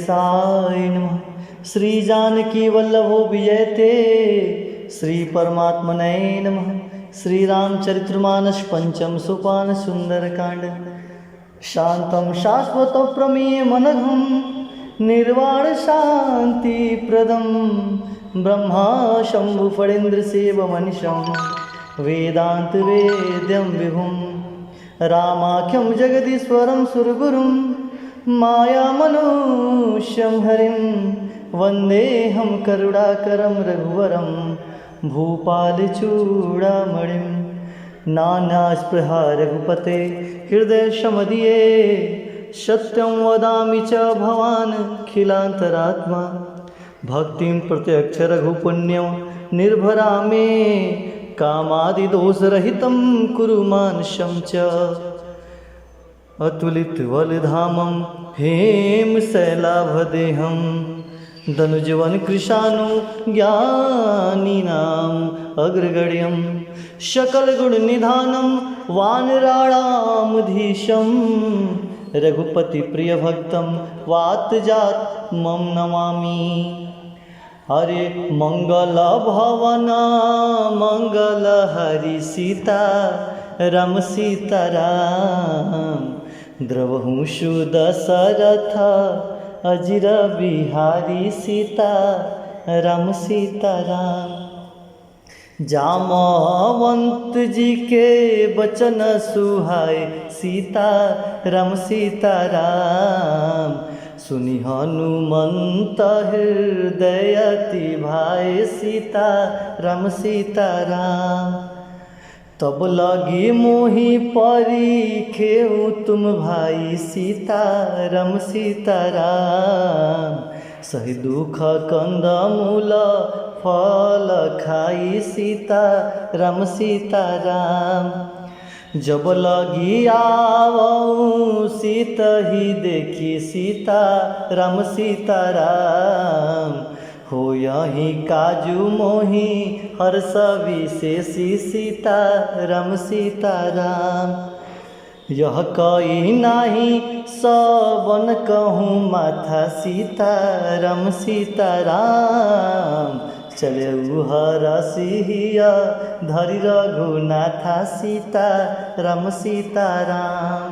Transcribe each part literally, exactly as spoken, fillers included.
साय नमः। श्री जानकी वल्लभो विजयते श्री परमात्मने नमः। श्री रामचरितमानस पंचम सोपान सुंदरकांड। शांतं शाश्वतमप्रमेयमनघं निर्वाणशान्तिप्रदं ब्रह्मा शम्भुफणीन्द्रसेव्यमनिशं वेदान्तवेद्यं विभुं रामाख्यं जगदीश्वरं सुरगुरुं मायामनुष्यं हरिं वन्देऽहं करुणाकरं रघुवरं भूपालचूडामणिम्। नानास्पृहा रघुपते हृदयसमधिये। सत्यं वदामि च भवानखिलान्तरात्मा। भक्तिं प्रत्यक्ष रघुपुण्यं निर्भरा मे। कामादिदोषरहितं कुरु मानसं च। अतुलित बल धामम हेम शैलाभ देहम। दनुजवन कृशानु ज्ञानीनाम अग्रगण्यम। सकल गुण निधानम वानराणाम धीशम। रघुपति प्रिय भक्तम वात जात मम नमामि। हरे मंगल भवन मंगल हरि सीता राम सीता राम। द्रवहु सुदशरथ अजिर बिहारी सीता राम सीता राम। जामवंत जी के बचन सुहाए सीता राम सीता राम। सुनि हनुमंत हृदय अति भाए सीता राम सीता राम। तब लगी मोहि परिखेउ तुम भाई सीता राम सीता राम। सहि दुख कंदमूल फल खाई सीता राम सीता राम। जब लगी आवउ सीतहि देखि सीता राम सीता राम। होयहि काजु मोहि हर्ष विशेषि सीता राम सीता राम। यह कही नाहीं सबन कहूँ माथा सीता राम सीता राम। चले उहर सिहिया धरि रघुनाथा सीता राम सीता राम।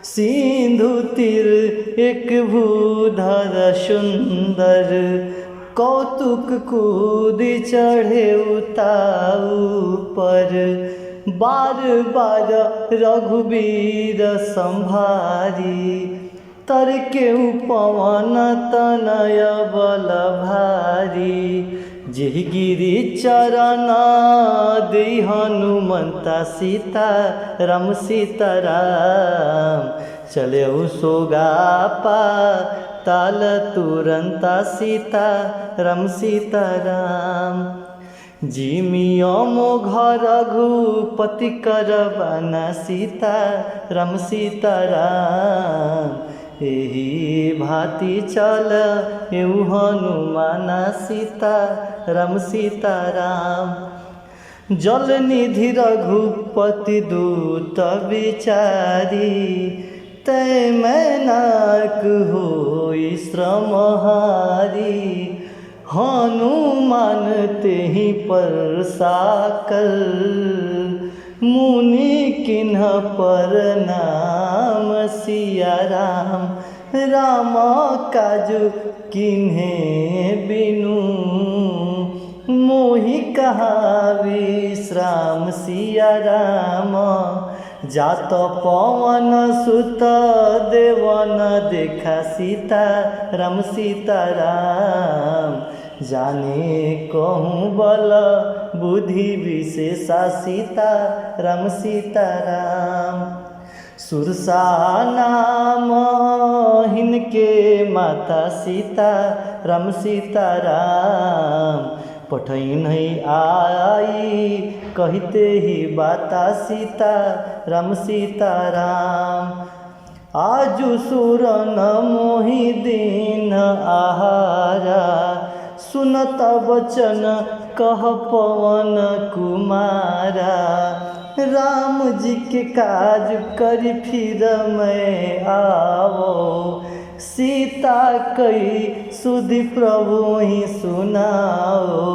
सिंधु तीर एक भूधर सुंदर कौतुक कूदि चढ़े उताऊ पर। बार बार रघुबीर संभारी तरकेउ पवन तनय बल भारी। जेहि गिरि चरण देइ हनुमंता सीता राम सीता राम। चलेउ सोगा पाताल तुरंता सीता राम सीता राम। जिमि अमोघ रघुपति करबना सीता राम सीता राम। एहि भांति चलेउ हनुमाना सीता राम सीता राम। जल निधि रघुपति दूत बिचारी, तै मैनाक होई श्रमहारी। हनुमान तेहि पर साकल, मुनि कीन्ह परनाम सिया राम। राम काजु कीन्हे बिनु, मोहि कहाँ विश्राम सिया राम। जात पवन सुत देवन देखा सीता राम सीता राम। जाने कहूँ बल बुद्धि विशेषा सीता राम सीता राम। सुरसा नाम हिनके माता सीता राम सीता राम। पठैन्है आई कहिते ही बाता सीता राम सीता राम। आजु सुरन मोहि दीन्ह आहारा, सुनत बचन कह पवन कुमारा। राम जी के काज करि फिर मै आवउ, सीता कई सुधि प्रभु ही सुनाओ,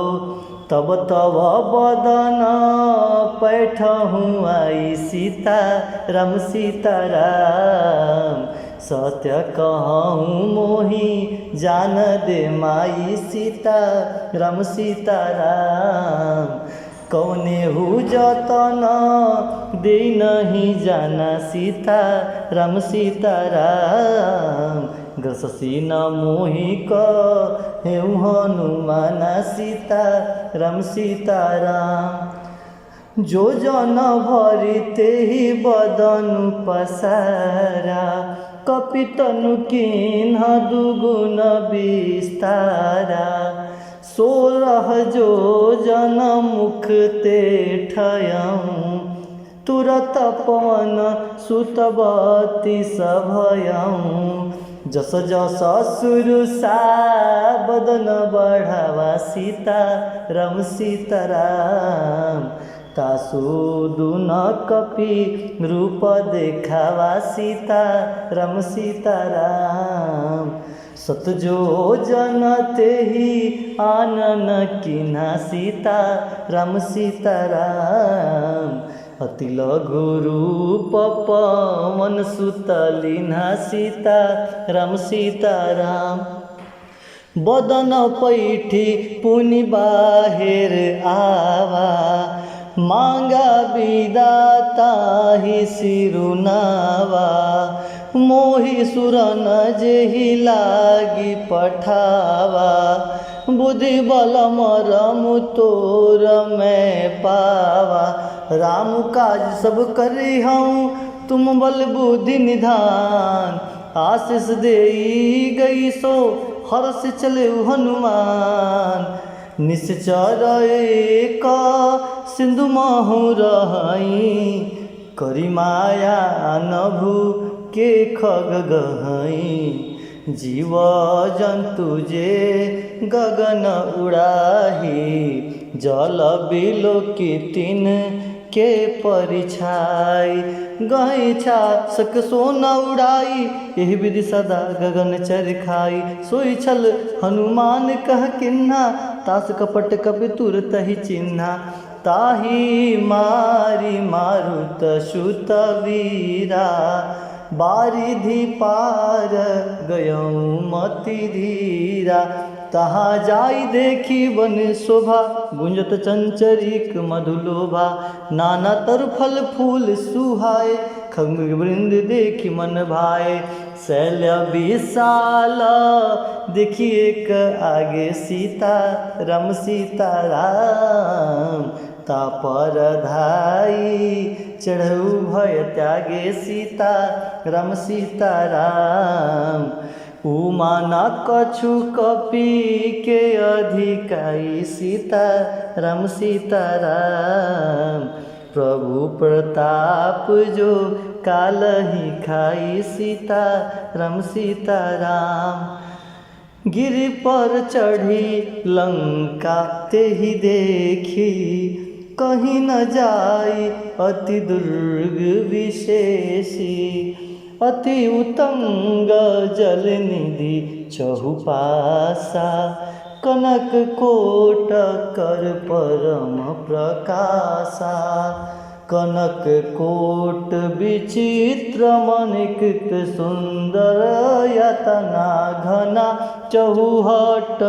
तब तब बदन पैठहु आई सीता राम सीता राम। सत्य कहहु मोहि जान दे माई सीता राम सीता राम। कौनेहु जतन देइ नहीं जाना सीता राम सीता राम। ग्रससी न मोहि कहेउ हनुमाना सीता राम सीता राम। जो जन भरि तेहि बदन पसारा, कपि तनु कीन्ह दुगुन बिस्तारा। सोरह जो जन मुख ते ठयउँ, तुरत पवन सुत बत्तीस भयउँ। जस जस सुरुसा बदन बढ़ावा सीता राम सीता राम। तासु दुन कपि रूप देखावा सीता राम सीता राम। सत जो जन तेहि आनन किन्हा सीता राम सीता राम। अति लघु रूप पवन सुत लिन्हा सीता राम सीता राम। बदन पैठी पुनि बाहेर आवा, मांगा बिदा ताहि सिरुनावा। मोहि सुरन जेहि लागि पठावा, बुद्धि बल मरम तोर मैं पावा। राम काज सब करिहउँ तुम बल बुद्धि निधान, आशीष देइ गई सो हरषि चलेउ हनुमान। निश्चर एक सिंधु महु रहइँ, करि माया नभु के खग गहइँ। जीव जंतु जे गगन उड़ाही, जल बिलोकि तिनके परिछाई। गहइँ छा सक सो न उड़ाई, एहि विधि सदा गगन चरि खाई। सोइ छल हनुमान कह किन्हा, तास कपट कपि तुरतहि चिन्हा। ताहि मारि मारुत सुत वीरा, बारिधि पार गयउँ मति धीरा। तहाँ जाइ देखि वन शोभा, गुंजत चंचरीक मधुलोभा। नाना तरु फल फूल सुहाए, खग मृग वृंद देखि मन भाए। शैल विशाल देखि एक आगे सीता राम सीता राम। तापर धाई चढ़उ भय त्यागे सीता राम सीता राम। उमा न कछु कपि के अधिकाई सीता राम सीता राम। प्रभु प्रताप जो कालहि खाई सीता राम सीता राम। गिरि पर चढ़ि लंका तेहि देखि, कहीं न जाइ अति दुर्ग विशेषी। अति उतंग जल निधि चहुपासा, कनक कोट कर परम प्रकाशा। कनक कोट विचित्र मणिकृत सुंदर, यतना घना चहुहट।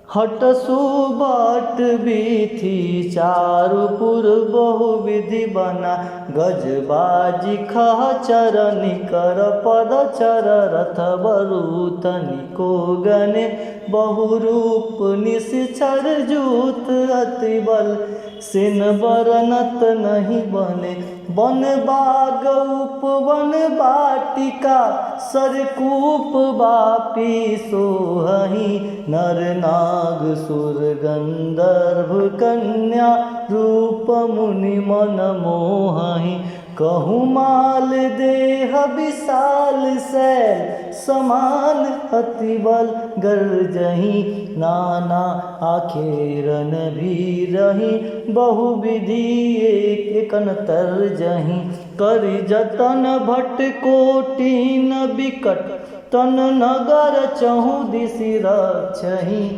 हट सुबट बीथी चारु पुर बहु विधि बना। गज बाजि खह चर निकर पद चर रथ बरु तनिको गने। बहु रूप निशिचर जूथ अति बल सेन बरनत नहीं बने। वन बाग उपवन बाटिका सरकूप बापी सोहहि। नर नाग सुर गंधर्व कन्या रूप मुनि मन मोहहि। कहूँ माल देह विशाल शैल समान अति बल गरजहि। नाना आखेरन भीरहि बहु विधि एक एकन तर्जहि। करि जतन भट कोटिन विकट तन नगर चहुँ दिसि रक्षहि,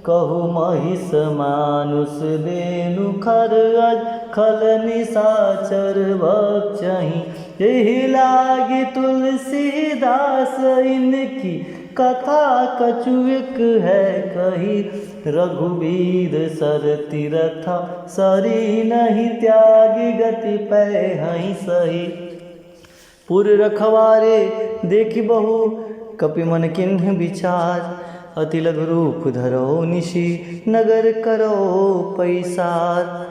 कहु महिष मानुष धेनु खर अज, खल निशाचर भक्षहि। एहि लागि तुलसीदास इनकी, कथा कछु एक है कही। रघुबीर सर तीरथ सरी, नहीं त्यागि गति पैहइ सही। पुर रखवारे देखि बहु, कपि मन कीन्ह बिचार। अति लघु रूप धरउ निशि, नगर करउ पैसार।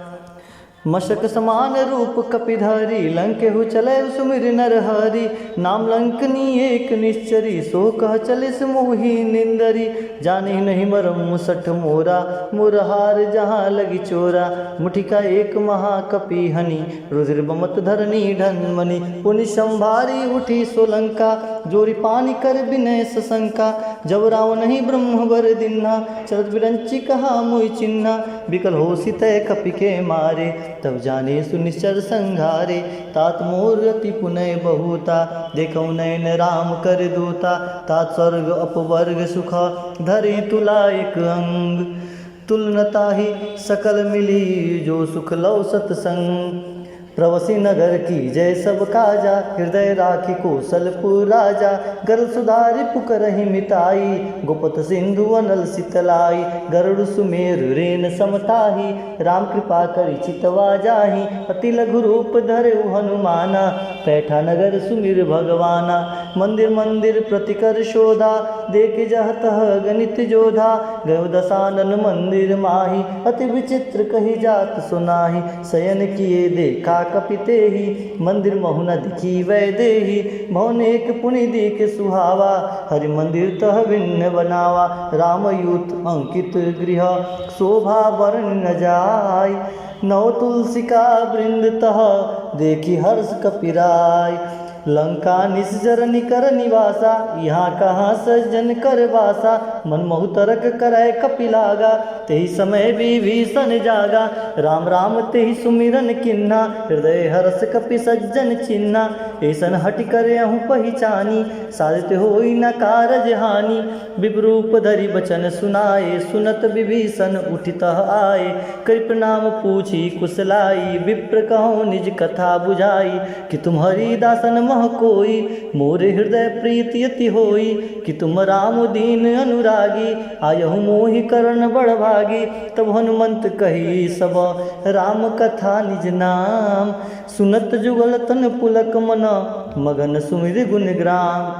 मशक समान रूप कपि धरि, लंकेहु चले सुमिरि नर हरि। नाम लंकिनी एक निश्चरी, सो कह चलिस मोहि निंदरी। जानिहि नहीं मरम मुसठ मोरा, मोर हार जहाँ लगि चोरा। मुठिका एक महाकपि हनि, रुधिर बमत धरनी ढनमनि। पुनि संभारि उठि सो लंका, जोरि पानि कर बिनय ससंका। जब रावनहिं ब्रह्म बर दिन्हा, चरत बिरंचि कहा मोहि चिन्हा। बिकल होसि तै कपि के मारे, तब जाने सु निश्चर संघारे। तात मोर अति पुनय बहुता, देखउ नयन राम कर दूता। तात स्वर्ग अपवर्ग सुख, धरे तुला एक अंग। तुल न ताहि सकल मिली, जो सुख लव सतसंग। प्रवसि नगर कीजै सब काजा, हृदय राखि कोसलपुर राजा। गरल सुधा रिपु करहिं मिताई, गोपथ सिंधु अनल सितलाई। गरुड़ सुमेरु रेन सम ताहि, राम कृपा करि चितवा जाहि। अति लघु रूप धरेउ हनुमाना, पैठा नगर सुमिर भगवाना। मंदिर मंदिर प्रति कर शोधा, देखि जह तह गणित जोधा। गयो दसानन मंदिर माहि, अति विचित्र कहि जात सो नाहि। शयन किए देखा कपि तेहि, मंदिर महु न दिखि वैदेहि। भवन एक पुनि देखि सुहावा, हरि मंदिर तह भिन्न बनावा। राम यूत अंकित गृह, शोभा बरनि न जाय। नव तुलसिका वृंद तह, देखि हर्ष कपि राय। लंका निसजर निकर निवासा, इहाँ कहाँ सज्जन कर बासा। मन महु तरक करै कपि लागा, तेहि समय विभीषण जागा। राम राम तेहि सुमिरन किन्हा, हृदय हर्ष कपि सज्जन चिन्हा। ऐसन हठि करहु पहिचानी, साधित होइ न कारज हानि। विप्र रूप धरि बचन सुनाए, सुनत विभीषण उठि तह आए। करि प्रणाम पूछि कुशलाई, विप्र कहउँ निज कथा बुझाई। कि तुम हरि दासन मह कोई, मोरे हृदय प्रीति अति होई। कि तुम राम दीन अनुरागी, आयहु मोहि करण बड़भागी। तब हनुमंत कही सब राम कथा निज नाम, सुनत जुगल तन पुलक मन, मगन सुमिरि गुन ग्राम।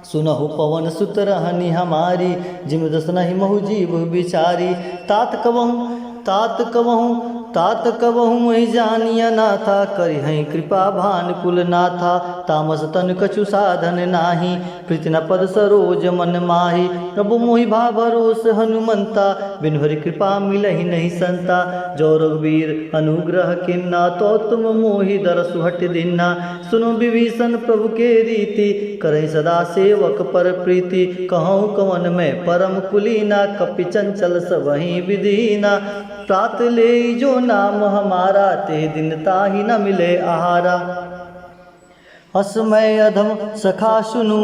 सुनहु पवन सुत रहनि हमारी, जिम दस नहीं महु जीव बिचारी। तात कबहु, तात कबहु, तात कबहु मोहि जानि अनाथा, करिहैं कृपा भानुकुल नाथा। तामस तन कछु साधन नाहीं, प्रीति न पद सरोज मन माही। अब मोहि भा भरोस हनुमंता, बिनु हरि कृपा मिलहि नहीं संता। जो रघुबीर अनुग्रह किन्ना, तो तुम मोहि दरसु हठि दिन्ना। सुनो विभीषण प्रभु के रीति, करहिं सदा सेवक पर प्रीति। कहउँ कवन मैं परम कुलीना, कपि चंचल सबहिं विधि हीना। प्रात लेइ जो नाम हमारा, तेहि दिन ताहि न मिले आहारा। अस मय अधम सखा सुनु,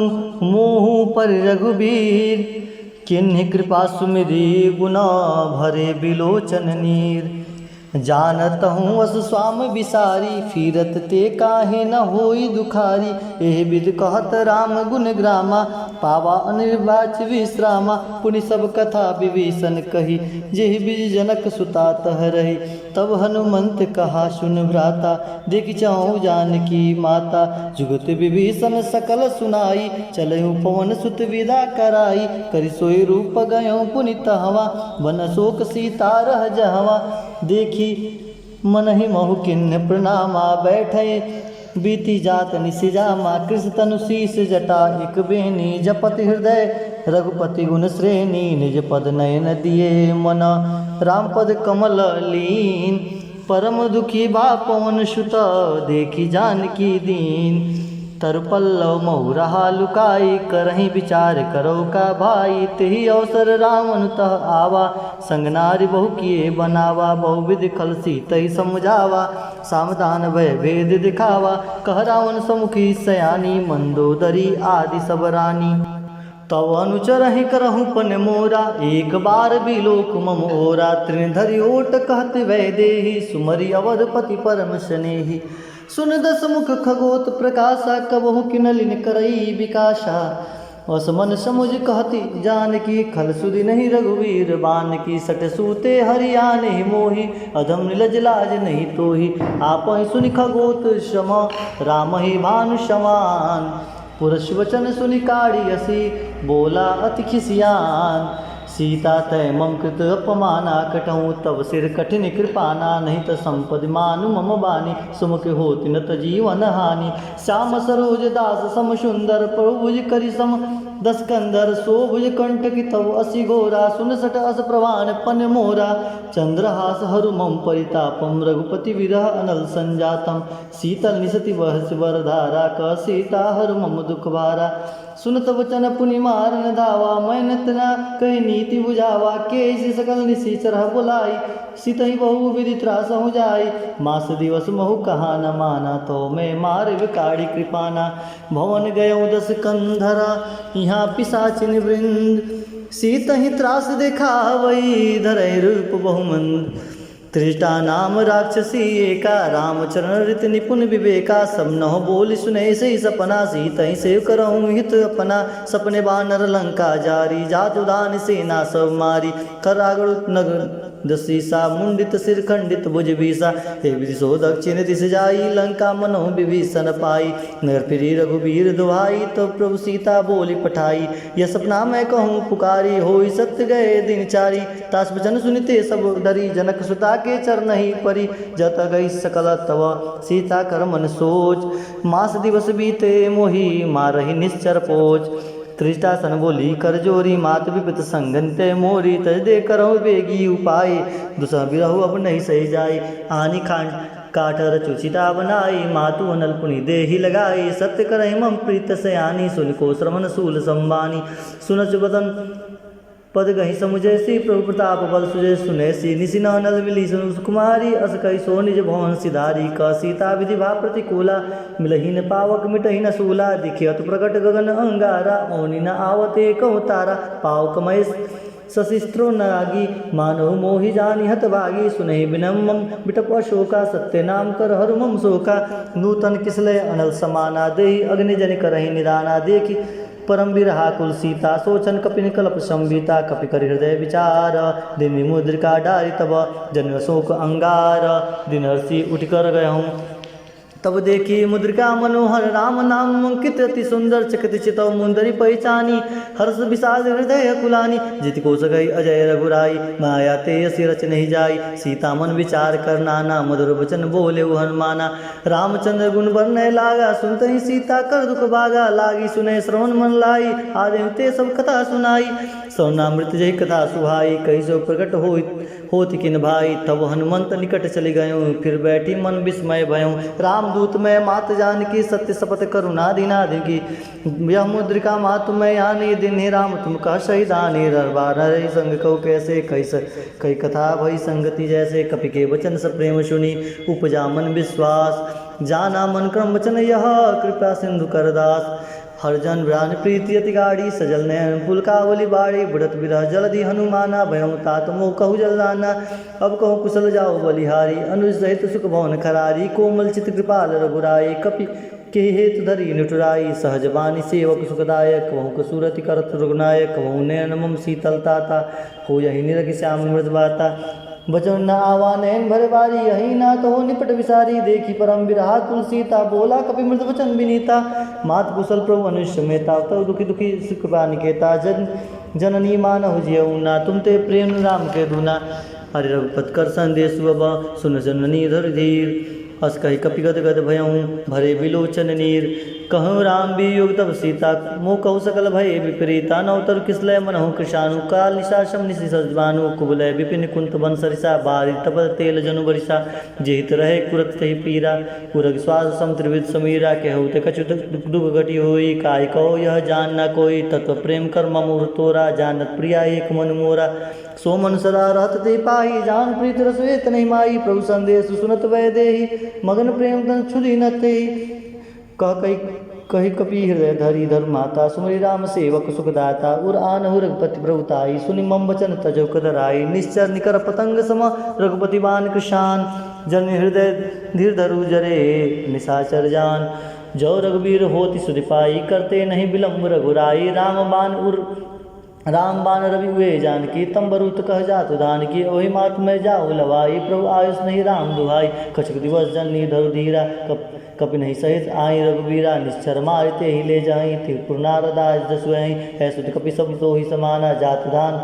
मोहु परि रघुबीर। किन्हि कृपा सुमिरि गुन, भरे बिलोचन नीर। जानत हूँ अस स्वाम बिसारी, फिरत ते काहे न होई दुखारी। एहि विधि कहत राम गुन ग्रामा, पावा अनिर्वाच विश्रामा। पुनि सब कथा विभीषण कही, जेहि विधि जनक सुता तह रही। तब हनुमंत कहा सुन भ्राता, देखि चहु जानकी माता। जुगति विभीषण सकल सुनाई, चलहु पवन सुत विदा कराई। करि सोइ रूप गयो पुनि तहवाँ, बन अशोक सीता रह जहवाँ। देखि मनहि महु किन्ह प्रणामा, बैठे बीति जात निसि जामा। कृश तनु शीश जटा एक बेनी, जपत हृदय रघुपति गुन श्रेणी। निज पद नयन दिए मन, राम पद कमल लीन। परम दुखी भा पवन सुत, देखि जानकी दीन। तरु पल्लव महु रहा लुकाई, करहिं बिचार करउ का भाई। तेहि अवसर रावण तह आवा, संग नारि बहु किए बनावा। बहुविध खल सीतहि समुझावा, सावधान भय भेद दिखावा। कह रावण समुखी सयानी, मंदोदरी आदि सब रानी। तव अनुचरहि करहु पन मोरा, एक बार बिलोक मम ओरा। तृण धरि ओट कहत वैदेही, सुमरि अवधपति परम स्नेही। सुन दस मुख खगोत प्रकाशा, कबहु किनलिन करई विकासा। अस मन समुझ कहति जानकी, खल सुधि नहीं रघुवीर बानकी। सट सूते हरि आनहि मोही, अधम निलज लाज नहीं तोही। आपहि सुनि खगोत सम, रामहि भानु समान। पुरुष वचन सुनि काढ़ि असी, बोला अति खिसियान। सीता तै मम कृत अपमाना, कटहु तव सिर कठिन कृपाना। नहीं त संपदि मानु मम बानी, सुमुख होति न त जीवन हानि। श्याम सरोज दास सम सुंदर, प्रभु भुज करि सम दस कंधर। सो भुज कंटकि तव असि घोरा, सुन सट अस प्रमाण पन मोरा। चंद्रहास हरु मम परितापम, रघुपति विरह अनल संजातम। शीतल निशि वहसि वर धारा, कह सीता हरु मम दुख भारा। सुनत वचन पुनि मारन धावा, मैं नत न कहि नीति बुझावा। केहि सकल निशि चरह बोलाई, सितहि बहु विधि त्रासहु जाई। मास दिवस महु कहा न माना, तो मैं मार बिकाढ़ि कृपाना। भवन गयउ दस कंधरा, इहाँ पिशाचिन वृंद। सीतहि त्रास देखावई, धरइ रूप बहुमंद। त्रिजटा नाम राक्षसी एका, रामचरण रीति निपुन विवेका। सब नहुँ बोलि सुनेसि सपना, सीतहि सेव करहु हित अपना। सपने बानर लंका जारी, जात उदान सेना सब मारी। खर आगड़ नगर दसीसा, मुंडित सिर खंडित भुज बीसा। हे विधि सो दक्षिण दिस जाई, लंका मनहु विभीषण पाई। नगर फिरी रघुबीर दुहाई, तब प्रभु सीता बोलि पठाई। यह सपना मैं कहूँ पुकारी, होई सत्य गए दिन चारी। तास वचन सुनिते सब डरी, जनक सुता के चरनहि परी। जत गई सकल तव सीता कर मन सोच, मास दिवस बीते मोहि मारहि निश्चर पोच। त्रिजटा सन बोली कर जोरी, मात विपत संगन ते मोरी। तज दे करहु बेगी उपाय, दुसह बिरहु अब नहीं सहि जाय। आनि खान काठ रचु चिता बनाई, मातु अनल पुनि देहि लगाई। सत्य करहि मम प्रीत सयानी, सुनि को श्रवण सूल संबानी। सुनत वचन पद गहि समुझेसि, प्रभु प्रताप बल सुजे सुनेसि। निशि नव नल मिली सुकुमारी, अस कहि सो निज भवन सिधारी। कह सीता विधि भा प्रतिकूला, मिलहि न पावक मिटहि न सूला। देखि अतु प्रगट गगन अंगारा, ओनि न आवत एकहु तारा। पावक महेश शशिस्त्रो नागी, मानहु मोहि जानि हत भागी। सुनहि विनम मम बिटप अशोका, सत्य नाम कर हरु मम शोका। नूतन किसलय अनल समाना, देहि अग्नि जनि करहि निदाना। देखि परम बिरहाकुल सीता, सोचन कपिन कलप संभीता। कपि करि हृदय विचार, दिन्हि मुद्रिका डारि तब जनिउ अशोक अंगार। दिन हर्षि उठि कर गयहु तब देखि मुद्रिका मनोहर, राम नाम अंकित अति सुंदर। चकित चितव मुनि धरि पहिचानी, हर्ष विषाद हृदय अकुलानी। जिति को सकहि अजय रघुराई, माया तेजसि रचि नहीं जाई। सीता मन विचार कर नाना, मधुर वचन बोलेउ हनुमाना। रामचंद्र गुन बरनइ लागा, सुनतहि सीता कर दुख भागा। लागी सुनइ श्रवण मन लाई, आदेउ ते सब कथा सुनाई। श्रवणामृत जहि कथा सुहाई, कहि सो प्रगट होई होति किन भाई। तब हनुमंत निकट चलि गयउ, फिर बैठी मन विस्मय भयउ। रामदूत मैं मात जानकी, सत्य शपथ करुणा दीन्हा धिकी। यह मुद्रिका मातु मैं आनी, दीन्हे राम तुम कह सही दानी। नर बानर संग कहु कैसे, कहि स-, कहि कथा भई संगति जैसे। कपि के वचन सप्रेम सुनी, उपजा मन विश्वास। जाना मन क्रम वचन यह, कृपा सिंधु कर दास। हर जन प्रान प्रीति अति गाढ़ी, सजल नयन पुलकावली बाढ़ी। बुड़त बिरह जलधि हनुमाना, भयउ तात मोह कहु जलदाना। अब कहु कुसल जाउ बलिहारी, अनुज सहित सुख भवन खरारी। कोमल चित कृपाल रघुराई, कपि केहि हेतु धरी निठुराई। सहज बानी सेवक सुखदायक, कहु कछु रति करत रघुनायक। कहु नयन मम शीतल ताता, होयहि निरखि श्याम मृदु बाता। वचन न आवा नयन भर बारी, अही नाथ हो निपट विसारी। देखि परम बिरहाकुल सीता, बोला कपि मृदु वचन विनीता। मात कुसल प्रभु अनुज समेता, तव दुखि दुखि सुख पानि केता। जन जननी मानहु जियउ ना, तुम ते प्रेम राम के दूना। हरि रघुपति कर संदेसु अब, सुन जननी धरि धीर। अस कहि कपि गद गद भयउ, भरे बिलोचन नीर। कहउ राम वियोग तब सीता, मोह कहु सकल भए विपरीता। नव तरु किसलय मनहु कृशानु, काल निशा सम निशि सजबानु। कुवलय विपिन कुंत बन सरिसा, बारि तपत तेल जनु बरिसा। जेहित रहे कुरत तहि पीरा, उरग श्वास सम त्रिविध समीरा। केहु ते कछु दुख, दुख घटि होई, काहि कहो यह जान न कोई। तत्व प्रेम कर मम उर तोरा, जानत प्रिया एक मन मोरा। सो मन सदा रहत ते पाही, जान प्रीत रस वेत नहीं माही। प्रभु संदेसु सुनत वैदेही, मगन प्रेम तन छुदी न तेही। कह कहि कहि कपि हृदय धरी धर्म माता, सुमरि राम सेवक सुखदाता। उर आनहु रघुपति प्रभु ताई, सुनि मम वचन तजौ कदराई। निश्चर निकर पतंग सम रघुपति बान कृशान, जन हृदय धीर धरु जरे निशाचर जान। जो रघुवीर होति सुधि पाई, करते नहीं विलंब रघुराई। राम बान उर राम बान रवि हुए जानकी, तम बरुत कह जातु धानकी। ओहि मात में जाहु लवाई, प्रभु आयुष नहीं राम दुहाई। कछुक दिवस जननी धरु धीरा, कप-, कपि नहीं सहित आई रघुवीरा। निश्चर मारि तेहि ले जाई, त्रिपुर नारद आय जसु आई। है सुत कपि सब तोहि समाना, जातु धान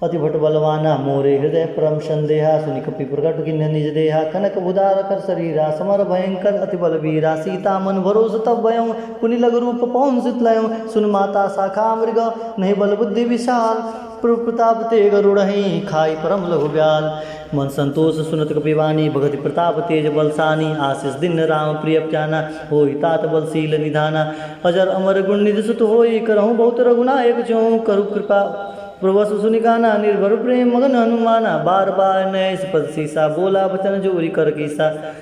अति भट बलवाना। मोरे हृदय परम संदेहा, सुनि कपि प्रगट किन्ह निज देहा। कनक भुजाधर शरीरा, समर भयंकर अति बलवीरा। सीता मन भरोस तब भयउ, पुनि लघु रूप पहुँच सित लयउ। सुन माता शाखा मृग, नहीं बल बुद्धि विशाल। प्रभु प्रताप तेज गरुड़हि, खाई परम लघु ब्याल। मन संतोष सुनत कपिवानी, भगति प्रताप तेज बलसानी। आशीष दीन्ह राम प्रिय जाना, होई तात बलशील निधाना। अजर अमर गुण निधि सुत होई, करहु बहुत रघुनायक जो। करु कृपा प्रभु सुनि काना, निर्भर प्रेम मगन हनुमाना। बार बार नयस पद सीसा, बोला वचन जोरि कर कीसा।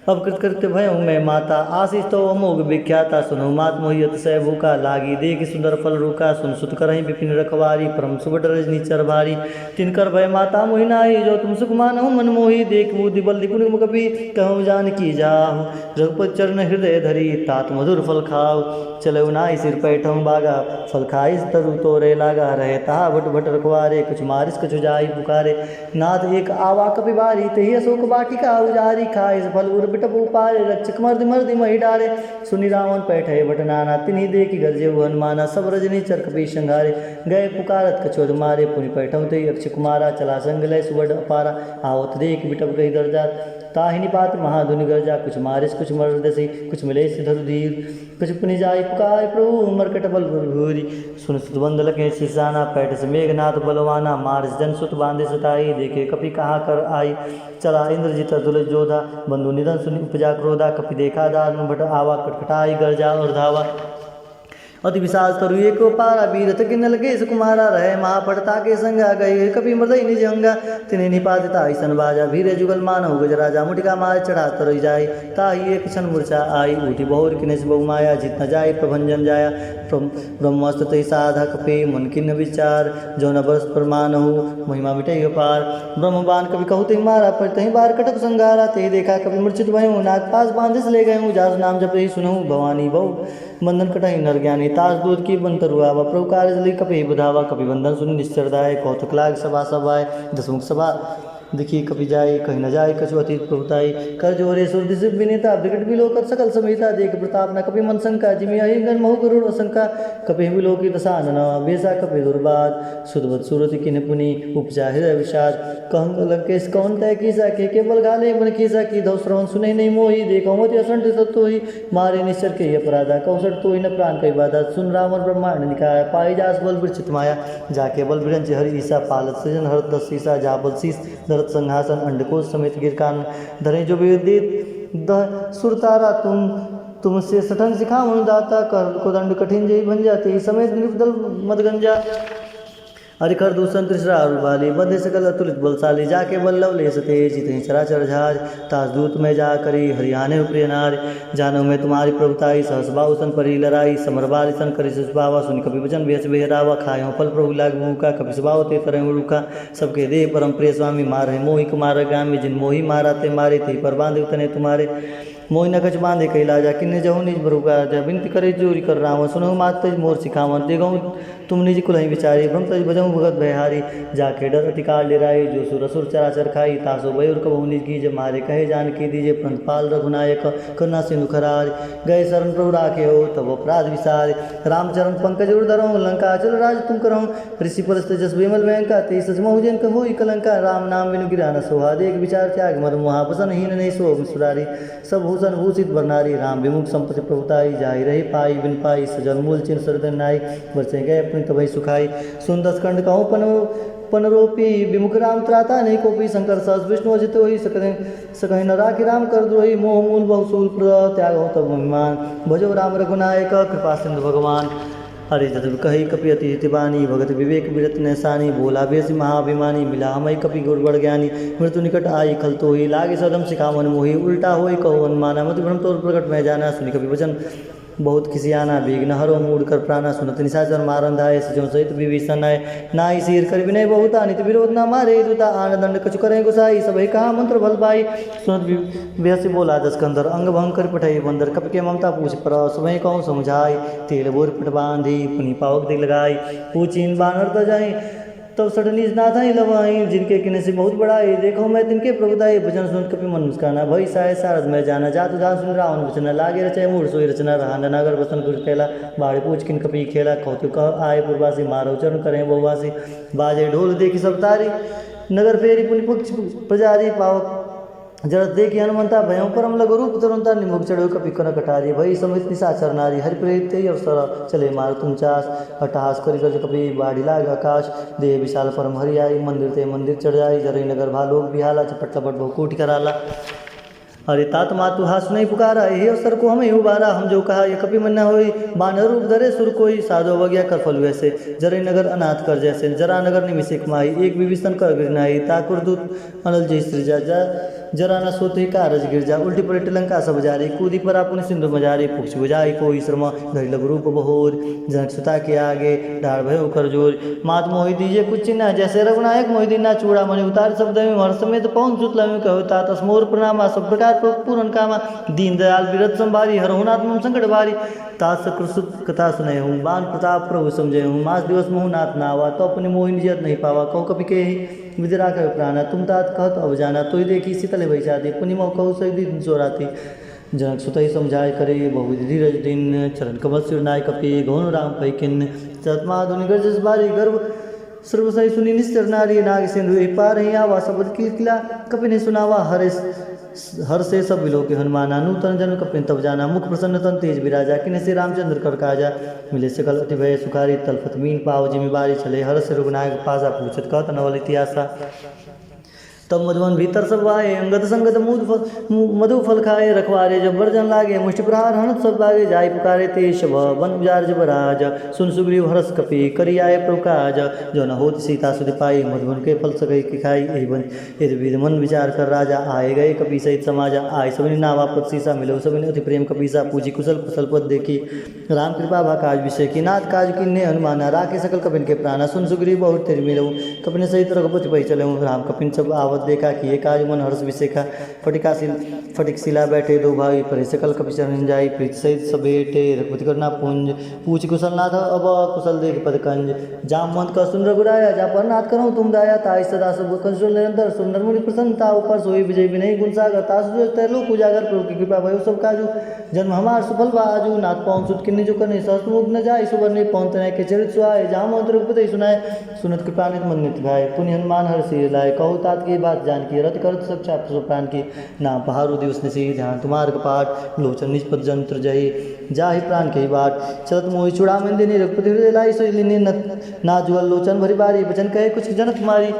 अब कृतकृत्य भयउ मैं माता, आशीष तव अमोघ विख्याता। सुनहु मात मोहि अतिशय भूखा, लागी देखि सुंदर फल रूखा। सुन सुत करहिं विपिन रखवारी, परम सुभट रजनीचर भारी। तिनकर भय माता मोहि नाहीं, जो तुम सुख मानहु मन मोही। देखि मुनि बल निपुण कपि, कहउँ जानकी जाहु, रघुपति चरण हृदय धरी। तात मधुर फल खाउ, चलउ नाहीं सिर पैठउँ बागा। फल खाइस तरु तोरे लागा, रहे तहा भट भट रखवारे। कछु मारिस कछु जाई पुकारे, नाथ एक आवा कपि बारी। तेहि अशोक वाटिका उजारी, खाइस फल उर बिटप उपारे। रक्षक मर्दि मर्दि महि डारे, सुनि रावण पैठइ भट नाना। तिन्हि देखि गरजेउ हनुमाना, सब रजनीचर कपि संघारे। गए पुकारत कछुअर मारे, पुनि पैठउँ तेहि अक्षय कुमारा। चला संग लय सुबड अपारा, आवत देखि बिटप गहि दरजा। ताहि निपात महाधुनि गरजा, कुछ मारिस कुछ मरदसि, कुछ मिलेस धरु धीर। कछु पुनि जाई पुकारि प्रभु, मरकट बल भूरि। सुन सुत बंद लंकेस सिसाना, पैठस मेघनाद बलवाना। मारिस जन सुत बाँधिस ताई, देखे कपि कहा कर आई। चला इंद्रजित अतुल जोधा, बंधु निधन सुनि उपजा क्रोधा। कपि देखा दारुन भट आवा, कटकटाई गरजा उर धावा। अति विशाल तरु एको पारा, वीर अति किन्न लंकेस कुमारा। रहे महाफट ताके संगा, गए कपि मृदइ निज अंगा। तिन्हि निपातित अइसन बाजा, भीरे जुगल मानहु गजराजा। मुटिका मारि चढ़ा तरु जाई, ताहि एक क्षण मूर्छा आई। उठि बहुरि किन्हेस बहु माया, जित न जाई प्रभंजन जाया। ब्रह्म-, ब्रह्मास्त्र तहि साधा कपि, मन किन्न विचार। जौन बरस पर मानहु, महिमा मिटइ अपार। ब्रह्म बान कपि कहु तहि मारा, पर तहि बार कटक संघारा। तेहि देखा कपि मूर्छित भयउ, नाग पास बाँधिस ले गयउ। जासु नाम जपहि सुनहु भवानी भव, बंधन कटहि नर ज्ञानी। तास दूत की बन तरु आवा, प्रभु कार्य जल्दी कपि बधावा। कपि बंधन सुनि निश्चर दाए, कौतुक लाग सभा सब आए। दसमुख सभा देखि कपि जाए, कहि न जाए कछु अतीत प्रभु ताई। कर जोरे सुर दिस विनीता, विकट विलोकत सकल समेता। देख प्रताप न कपि मन शंका, जिमि अहिगन महु गरुड़ असंका। कपि विलोकित दसानन, बेसा कपि दुर्बाध। सुत बत सुरति किन्ह पुनि, उपजा हृदय विषाद। कहन लंकेस कवन तय कीसा, केके बल घाले मन कीसा। कीधउ श्रवण सुनहि नहीं मोही, देखउ मति असंट सत तोही। मारे निश्चर केहि अपराधा, कौसट तोहि न प्रान कहि बाधा। सुन रावण ब्रह्मांड निकाय, पाई जासु बल वृक्ष चित माया। जाके बल विरंचि हरि ईसा, पालत सृजन हरत दस सीसा। जा बल शीस धरत संहासन, अंडकोश समेत गिर कानन। धरे जो विदित दह सुर तारा तुम, तुम से सठन सिखावनु दाता। कर कोदंड कठिन जेहि भंजा, तेहि समेत नृप दल मद गंजा। अरि खर दूषण त्रिशरा अरुल बाली, बंधे सकल अतुलित बलशाली। जाके बल लवलेस तेज, जितहि चराचर झाज। तास दूत मैं जा करी, हरि आनेउ प्रिय नारि। जानउ मैं तुम्हारी प्रभुताई, सहस बाहुसन परी लराई। समर बारिसन करी ससुपावा, सुनि कपि वचन बेस बेहरावा। खायउ फल प्रभु लाग मुँह का, कपि सुभाव ते तरउ रूखा। सबके देह परम प्रिय स्वामी, मारहि मोहि क मारगामी। जिन मोहि मारा ते मारे, तेहि पर बाँधे तनय तुम्हारे। मोहि न कछु बाँधे कहि लाजा, किन्ह जहु निज प्रभु का राजा। विनती करे जोरि कर रावण, सुनहु मात तज मोर सिखावन। देखहु तुम निज कुलहि विचारी, भ्रम तज भजहु भगत भयहारी। जाके डर अति काल डेराई, जो सुर असुर चराचर खाई। तासो बयुर कबहु निज कीजे, मारे कहे जानकी दीजे। परंत पाल रघुनायक करुणा सिंधु खरारी, गए शरण प्रभु राखेउ तब अपराध विसारी। रामचरण पंकज उर धरहु, लंका अचल राज तुम करहु। ऋषि परस तेजस विमल भयंकर, तेहि सच महु जिनकु होई कलंका। राम नाम बिनु गिरा न सोहा, देख विचार त्याग मद मोहा। वसन हीन नहीं सो सुरारी, सब भूषण भूषित बर नारी। राम विमुख संपत्ति प्रभुताई, जाहि रहे पाई बिन पाई। सजल मूल चिन्ह सरदन नाई, बरसे गए अपनी तबहि सुखाई। सुन दस खंड कहूँ पन, पन रोपी, विमुख राम त्राता नहीं कोपी। शंकर सहस विष्णु अजित होई, सकहि सकहि न राखी राम कर द्रोही। मोह मूल बहु सूल प्रद, त्याग हो तब अभिमान। भजो राम रघुनायक, कृपा सिंधु भगवान। अरे जब कही कपि अति हित बानी, भगत विवेक विरत न सानी, बोला बेसी महाभिमानी, मिला हमइ कपि गुर बड़ ज्ञानी। मृत्यु निकट आई खल तोही, लागे सदम सिखावन मोही, उल्टा होई कहो अनुमाना, मति भ्रम तोर प्रगट मैं जाना। सुनि कपि वचन बहुत खिसियाना, विघ्न हरो मूढ़ कर प्राणा, सुनत निशाचर मारन धाय, सिजो सहित विभीषण आए। नाई सीर कर विनय बहुत आनित, विरोध ना मारे दूता, आन दंड कछु करें गोसाई, सबहि कहा मंत्र बल पाई। सुनत वि-, विहसि बोला दस कंधर, अंग भंग कर पठई बंदर, कपि के ममता पूछ पर, सबहि कहूँ समुझाई। तेल बोर पट बांधी, पुनि पावक दिल लगाई। पूछिन बानर त जाई, तब सठ निज नाथ ही लवाई, जिनके किन्हें से बहुत बड़ाई। देखो मैं तिनके प्रभुताई, वचन सुनत कपि मन मुस्काना। भई साय सारद मैं जाना, जात जान सुन रावण वचन। लागे रचय मूढ़ सोई रचना, रहा नागर वसन कुछ फैला। बाढ़ पूछ किन कपि खेला, कौतुक कह आए पुरवासी, मारो चरण करें बहुवासी। बाजे ढोल देखि सब तारी, नगर फेरी पुनि पक्ष प्रजारी। पावक जरत देखि हनुमंता, भयं परम लघु रूप तुरंता। निमुख चढ़ो कपि कनक कटारी, भई समेत निशाचर नारी। हरि प्रेरित तेहि अवसर चले मारुत उनचास। अट्टहास करि गज कपि बाढ़ि लाग आकाश। देह विशाल परम हरि आई, मंदिर ते मंदिर चढ़ जाई। जरई नगर भा लोक बिहाला, झपट लपट बहु कोटि कराला। अरे तात मातु हास नहीं पुकारा, यही अवसर को हमें उबारा। हम जो कहा ये कपि मन्ना होई, बानर रूप धरे सुर कोई। साधु अवज्ञा कर फल वैसे, जरई नगर अनाथ कर जैसे। जरा नगर निमिषिक माई, एक विभीषण कर गिर नाई। ताकुर दूत अनल जय सृजा जा, जरा न सोते कारज गिरजा। उल्टी पलट लंका सब जारी, कूदी परा पुनि सिंधु मजारी। पूछ बुझाई कोई श्रम, धरि लघु रूप बहोर। जनक सुता के आगे, डाढ़ भयो कर जोर। मात मोहि दीजे कुछ चिन्हा, जैसे रघुनायक मोहि दीन्हा। चूड़ामणि उतारि सब दहीं, हर्ष समेत पवन सुत लहीं। कहो तात अस मोर प्रणामा, सब प्रकार पू-, पूरन कामा। दीन दयाल विरत संभारी, हरहु नाथ मम संकट भारी। तात सकृत सुत कथा सुनइ हूँ, बान प्रताप प्रभु समझइ हूँ। मास दिवस महु नाथ नावा, तो अपने मोहि निज अत नहीं पावा। कहो कपि केहि विधि राखै प्राणा, तुम तात कहत अब जाना। तोहि देखि शीतल भई छाती, पुनि मौ कहु सहि दीन सोराती। जनक सुतहि समझाय करे, बहुविधि धीरज दीन। चरण कमल सिर नाय कपि, गहन राम पै किन्न। चरत महाधुनि गरजस भारी, गर्व सर्व सहि सुनि निश्चर नारी। नाग सिंधु एहि पार ही आवा, सबद की किला कपि नहीं सुनावा। हरे हर्षे सब विलोके हनुमाना, नूतन जन्म कपिन तब जाना। मुख प्रसन्न तन तेज विराजा, किन्हें से रामचंद्र कर काजा। मिले सकल अति भय सुखारी, तलफत मीन पाव जिमि बारी। छले हर्ष रघुनायक पासा, पूछत कहत नवल इतिहासा। तब मधुवन भीतर सब आए, अंगद संगत मूद फल, मु-, मधु फल खाए। रखवारे जब वर्जन लागे, मुष्टि प्रहार हनत सब लागे। जाय पुकारे ते सब वन उजाड़ जब राज, सुन सुग्रीव हर्ष कपि करि आए प्रभु काज। जो न होत सीता सुधि पाई, मधुवन के फल सगई के खाई। एहि वन यदि विधि मन विचार कर राजा, आए गए कपि सहित समाजा। आए सबिन नावा पद सीसा, मिलो सबिन अति प्रेम कपीसा। पूछी कुशल कुशल पद देखी, राम कृपा भा काज विषय की। नाथ काज किन्ने हनुमाना, राखे सकल कपिन के प्राणा। सुन सुग्रीव बहुत तेज मिलऊ, कपिन सहित रघुपति पै चलऊ। राम कपिन सब आवत देखा, किए काज मन हर्ष विशेखा। फटिका सिल-, फटिक सिला बैठे दो भाई, परे सकल कपि चरण जाई। प्रीत सहित सब भेटे रघुपति करुणा पुंज, पूछ कुशल नाथ अब कुशल देख पद कंज। जामवंत कह सुन रघुराया, जा पर नाथ करहु तुम दाया। ताहि सदा सब कंसुल निरंतर, सुर नर मुनि प्रसन्न ताहि पर। सोई विजय विनय गुण सागर, ताहि सुजय त्रैलोक उजागर। प्रभु की कृपा भयो सब काजू, जन्म हमार सुफल बा आजू। नाथ पवन सुत किन्नी जो करनी, सहस मुख न जाय सुबरनी। पवन तनय के चरित सुहाय, जामवंत रघुपति सुनाय। सुनत कृपा नित मन नित भाय, पुनि हनुमान हरषि लाय। कहु तात की बात जानकी, रति करत सब छात्र सब प्राण की। नाम पहारु दिवस निशि ध्यान तुम्हार कपाट, लोचन निज पद जंत्र जहि, जाहि प्राण कहि बाट। चलत मोहि चूड़ामणि दीन्ही, रघुपति हृदय लाइ सोइ लीन्ही। न-, नाथ जुगल लोचन भरि बारी, बचन कहे कुछ जनक मारी।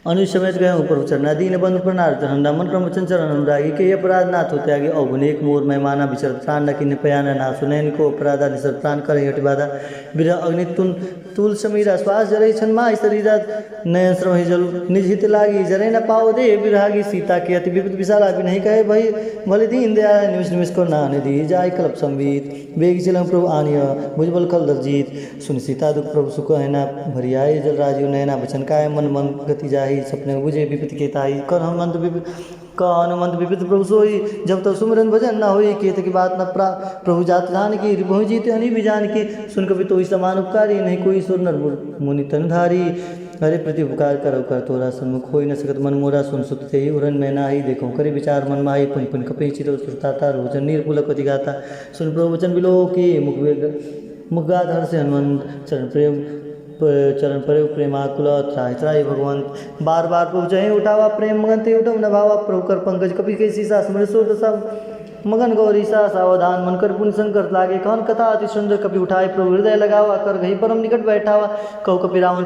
अनुज समेत गए ऊपर चरना, दीन बंधु प्रणाम चढ़ना। मन क्रम वचन चरण अनुरागी, केहि अपराध नाथ हो त्यागी। अवगुण एक मोर मैं माना, बिचरत प्राण न कीन्हे पयाना। नासु नयन को अपराधा, निसरत प्राण करहिं अति बाधा। बिरह अग्नि तुन तूल समीरा, श्वास जरहि छन माहि शरीरा। नयन श्रम ही जल निज हित लागी, जरहि न पावो देह बिरहागी। सीता के अति विपत विशाला, बिनहि कहे भई भलि दीन दयाला। निमिष निमिष करुणा निधि, जाहि कल्प संवीत। बेगि चलहु प्रभु आनिया, भुजबल खल दर जीत। सुनि सीता दुख प्रभु सुख कहना, भरि आए जल राजीव नयना। बचन काय मन मन गति जाहि, सपने बुझे विपत के ताहि। कर हनुमंत विप-, कह हनुमंत विपत प्रभु सोई, जब तब सुमिरन भजन न होई। केतकी बात न प्रा-, प्रभु जात जानकी, रिपुहि जीत हनि भी जानकी। सुन कपि तोहि समान उपकारी, नहीं कोई सुर नर मुर-, मुनि तन धारी। अरे प्रति उपकार करउ कर तोरा, सन्मुख होइ न सकत मन मोरा। सुन सुत तेहि उरन मैं नाही, देखउ करि विचार मन माही। पुनि पुनि कपि चितउ सुरताता, रोचन नीर पुलक पति गाता। सुन प्रभु वचन बिलोकी, मुख वेग मुखगात हर्षे हनुमंत, चरण प्रेम, प-, चरण परे प्रेमाकुल, त्राहि त्राहि भगवंत। बार बार प्रभु चहे उठावा, प्रेम मगन ते उठउ न भावा। प्रभु कर पंकज कपि के सीसा, सुमिर सुर दसा मगन गौरीसा। सावधान मन कर पुनि संकट लागे, कहन कथा अति सुंदर कपि उठाए। प्रभु हृदय लगावा, कर गहि परम निकट बैठावा। कहु कपि रावण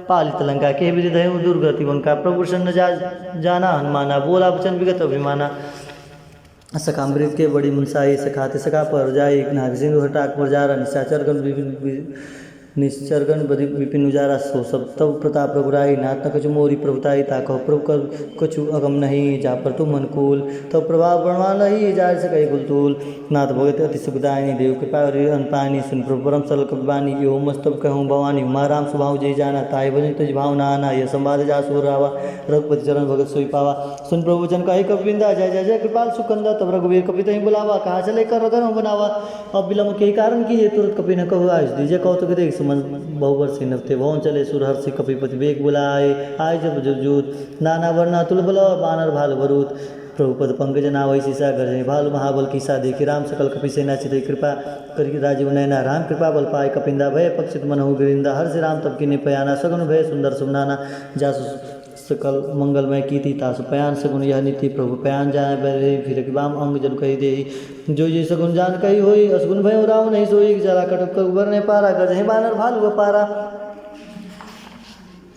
पालित लंका, केहि विधि दहेउ दुर्गति उनका। प्रभु प्रसन्न जा, जाना हनुमाना, बोला वचन विगत अभिमाना। सखामृत के बड़ी मनसाई, सखाते सखा पर जाई, नाग सिंह हटाक पर जा रहा, निशाचर गण विपिन वि-, निश्चरगण बदि विपिन उजारा। सो सब तब प्रताप रघुराई, नाथ न कछु मोरी प्रभुताई। ताकहो प्रभु कर कछु अगम नहीं, जा पर तुम अनुकूल। तब प्रभाव बलवान रही, जा सकई कुल तूल। नाथ भगत अति सुखदायनी, देव कृपा करी अनपायनी। सुन प्रभु परम सरल कपि बानी, यो मस्तब कहूँ भवानी। उमा राम सुभाव जय जाना, ताहि भजन तज भावना आना। यह संवाद जा सुर रावा, रघुपति चरण भगत सोई पावा। सुन प्रभु वचन कहे कपि बिंदा, जय जय जय कृपाल सुकंदा। तब रघुवीर कपि तहि बुलावा, कहा चले कर रघुन बनावा। अब विलंब के कारण की है, तुरत कपि न कहु आयुष दीजे कौतुक देख। सुमन बहु बरसी नभ ते भवन चले, सुर हर्षि कपिपति बेग बुलाए। आए जब जब जूत, नाना वरना तुल बल, बानर भालु भरूत। प्रभु पद पंकज नावै सीसा, गर्जहि भालु महाबल कीसा। देखि राम सकल कपि सेना, चितहि कृपा करि राजीव नयना। राम कृपा बल पाए कपिंदा, भय पक्षित मनहु गिरिंदा। हर्षि राम तब कीन्हे पयाना, सगुन भय सुंदर सुभ नाना। जासु सकल मंगलमय कीति तासु पयान। सगुन यह नीति प्रभु पयान, जाय बैरी फिरकि बाम अंग जनु कहि देई। जो जे सगुन जान कहि होई, असगुन भय राव नहीं सोई। जरा कटक कर उबर ने पारा, गर्जहि बानर भालु अपारा।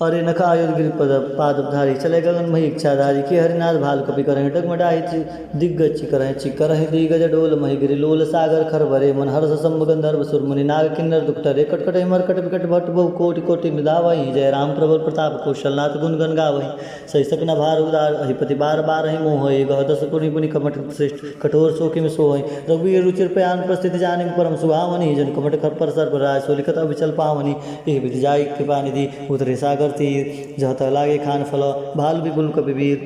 अरे नख आयुध गिरि पद पाद धारी, चले गगन मही इच्छाधारी। के हरिनाथ भालु कपि करहिं डगमडाई, चि-, दिग्गज चिकरहिं चिकरहिं दिग्गज डोल। मही गिरि लोल सागर खर भरे, मन हर्ष संभ गंधर्व सुर मुनि नाग किन्नर दुख टरे। कटकटहि मरकट विकट भट बहु कोटि कोटि निदावहि, जय राम प्रबल प्रताप कौशलनाथ गुन गन गावहि। सहि सक न भार उदार अहिपति बार बारहि मोहहि, गह दस पुनि पुनि कमठ श्रेष्ठ कठोर सो किम सोहइ। रघुवीर रुचिर पयान प्रस्तुति जानि परम सुहावनी। जन कमठ खर पर सर्प राय सो लिखत अविचल पावनी। एह विधि जाई कृपा निधि उतरे सागर तीर। जह तह लागे खान फल भालु विपुल कपि वीर।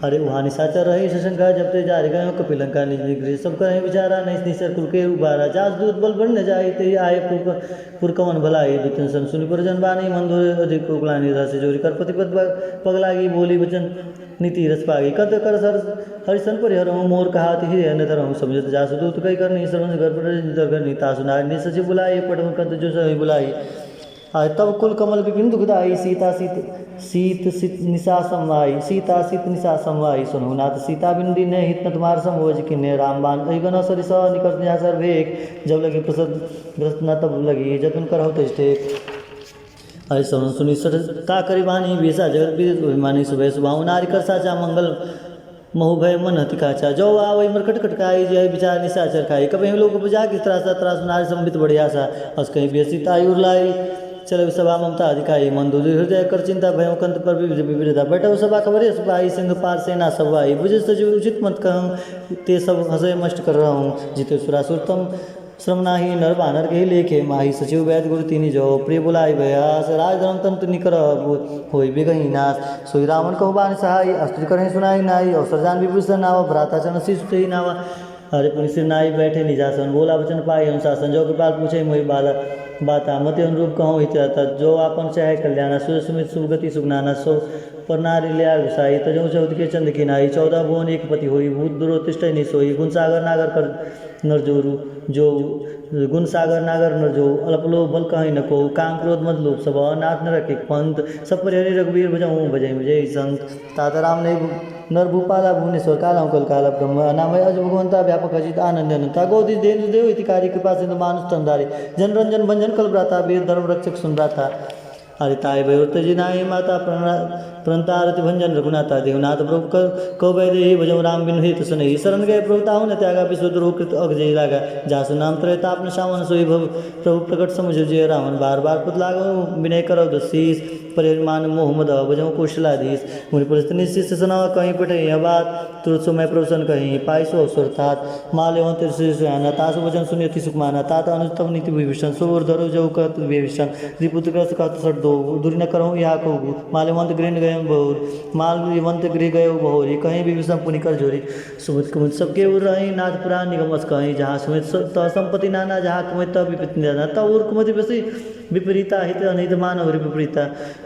अरे उहाँ निशाचर रहे सशंका, जब ते जारि गयो कपि लंका निज निज गृह। सब करहिं विचारा नहीं निसर कुल के उबारा। जास दूत बल बढ़ न जाई, तेहि आए पुर, पुर कवन भलाई। दूतन सन सुनि पुरजन बानी, मन धोरे अधिक कुकुलानी। रस जोरि कर पति पद पग लागी, बोली वचन नीति रस पागी। कद कर सर हरिसन परिहरहु, मोर कहात हृदय न धरहु। समझत जासु दूत कहि करनी, श्रवण गर्भ नितर करनी। तासु नारी निज सचिव बुलाई, पठम कंत जो सही बुलाई। आय तब कुल कमल विपिन दुखदाई। सीता सीत सीत सीत निशा समवाई, सीता सीत निशा समवाई। सुनहु नाथ सीता बिनु दीन्हे, हित न तुम्हार सम होइ। किन्हे राम बान अहि गन सरिस, निकट निशा सर्व एक। जब लगी प्रसन्न ग्रस्त न तब लगी, जतन करहु तज टेक। अरे श्रवण सुनि सठ का करि बानी, बेसा जगत विदित अभिमानी। सुभय सुभाव नारि कर साचा, मंगल महु भय मन अति काचा। जो आवै मरकट कटकाई, जे विचार निशाचर खाई। कबहिं लोक उपजा किस त्रासा, त्रासु नारि संबित बढ़िया सा। अस कहीं बेसी ताई उरलाई, चले सभा ममता अधिकाई। मन दुधि हृदय कर चिंता, भय कंत पर विविध विविधता। बैठो सभा खबरे सिपाही, सिंह पार सेना सब आई। बुझे सचिव उचित मत कहूँ, ते सब हंसे मष्ट कर रहूँ। जिते सुरासुर तम श्रम नाही, नर बानर के लेखे माही। सचिव वैद गुरु तीनि जो, प्रिय बुलाई भयास। राज धर्म तंतु निकर होई बेगही नाश। सोई रावण कहु बानि सहाई, अस्तुति करहिं सुनाई नाई। अवसर जान विभूषण नावा, भ्राता चरण शीश तेहि नावा। हरि पुनि सिर नाई बैठे निजासन, बोला वचन पाई अनुशासन। जो कृपाल पूछे मोहि बाला बाता, मति अनुरूप कहूँ हित रहता। जो आपन चाहे कल्याणा, सुर सुमित सुगति सुगनाना। सो पर नारि ल्यार गुसाई, तजहु चौदके चंद की नाई। चौदह भुवन एक पति होई, भूत दुरो तिष्ठे नि सोई। गुण सागर नागर कर नर जोरु, जो गुण सागर नागर नर जो, अल्प लोभ बल कहइ न को। काम क्रोध मद लोभ सब, नाथ नरक एक पंथ। सब परिहरि रघुवीर भजहु, भजइ विजयी संत। ताता राम नहीं भू-, नर भूपाला भुवनेश्वर, कालहु कल काला ब्रह्म। अनामय अज भगवंता, व्यापक अजित आनंद अनंता। गोदी धेनु देव हितकारी, कृपा सिंधु मानुष तन धारी। जन रंजन भंजन कल भ्राता, वीर धर्म रक्षक सुन भ्राता। अरे ताहि भय उर तजि नाहि माता, प्रणा-, प्रणतारति भंजन रघुनाथा। देहु नाथ प्रभु क-, कव वैदेही, भजहु राम बिनु हेतु सनेही। शरण गए प्रभु ताहु न त्यागा, विश्व द्रोह कृत अघ जेहि लागा। जासु नाम त्रय ताप नसावन, सोई भव प्रभु प्रकट समुझ जिय रावन। बार बार पुत लागहु विनय करौ दस शीस, परिहरि मान मोह मद भजहु कौशलाधीश। मुनि पुरस्त निज शिष्य सनवा, कहीं पठे यह बात, तुरत सो मैं प्रभु सन कहीं, पाई सो अवसर तात। माल्यवंत ऋषि सुयाना, तासु वचन सुनि अति सुख माना। तात अनुज तव नीति विभीषण, सो उर धरो जहु कहत विभीषण। रिपुत्र ग्रस्त कहत सठ दो, दूरि न करहु यहा कहु। माल्यवंत गृह गए बहोर, माल्यवंत गृह गए बहोरी। कहीं विभीषण पुनि कर जोरी। सुमित कुमित सबके उर रही, नाथ पुरान निगम अस कहीं। जहाँ सुमित स-, तह संपत्ति नाना, जहाँ कुमित तह विपत्ति नाना। तह उर कुमित बेसी विपरीता, हित अनहित मानव हरि विपरीता।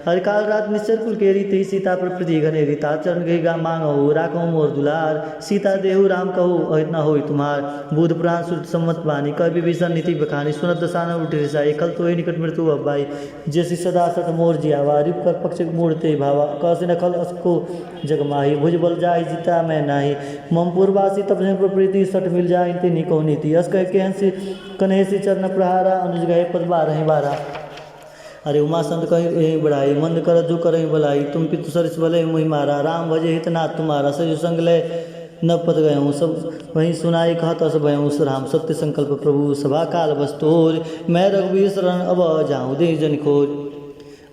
हरि काल रात निश्चर कुल केरी, तेहि सीता पर प्रीति घनेरी। तात चरण गहि गा मांगहु, राखहु मोर दुलार। सीता देहु राम कहु, अहित न होई तुम्हार। बुध पुराण श्रुति सम्मत बानी, कह विभीषण नीति बखानी। सुनत दशानन उठि रिसाई, खल तोहि निकट मृत्यु अब बाई। जैसी सदा सठ मोर जियावा, रिप कर पक्ष मूढ़ ते भावा। कहसि न खल अस को जग माही, भुज बल जाहि जिता मैं नाही। मम पुरवासी तप जन प्रप्रीति, सठ मिल जाहि तिन्हि कहु नीति। अस कह केहन सि कन्हे सि चरण प्रहारा, अनुज गए पद बारहि बारा। अरे उमा संत कहि एहि बढ़ाई, मंद करत जो करहिं भलाई। तुम पितु सरिस भले मोहि मारा, राम भजे हित नाथ तुम्हारा। सजु संग लय नपत गयउँ सब वहीं सुनाई, कहत अस भयउँ राम सत्य संकल्प प्रभु सभा काल बस तोर। मैं रघुवीर शरण अब जाऊँ देहि जनि खोज।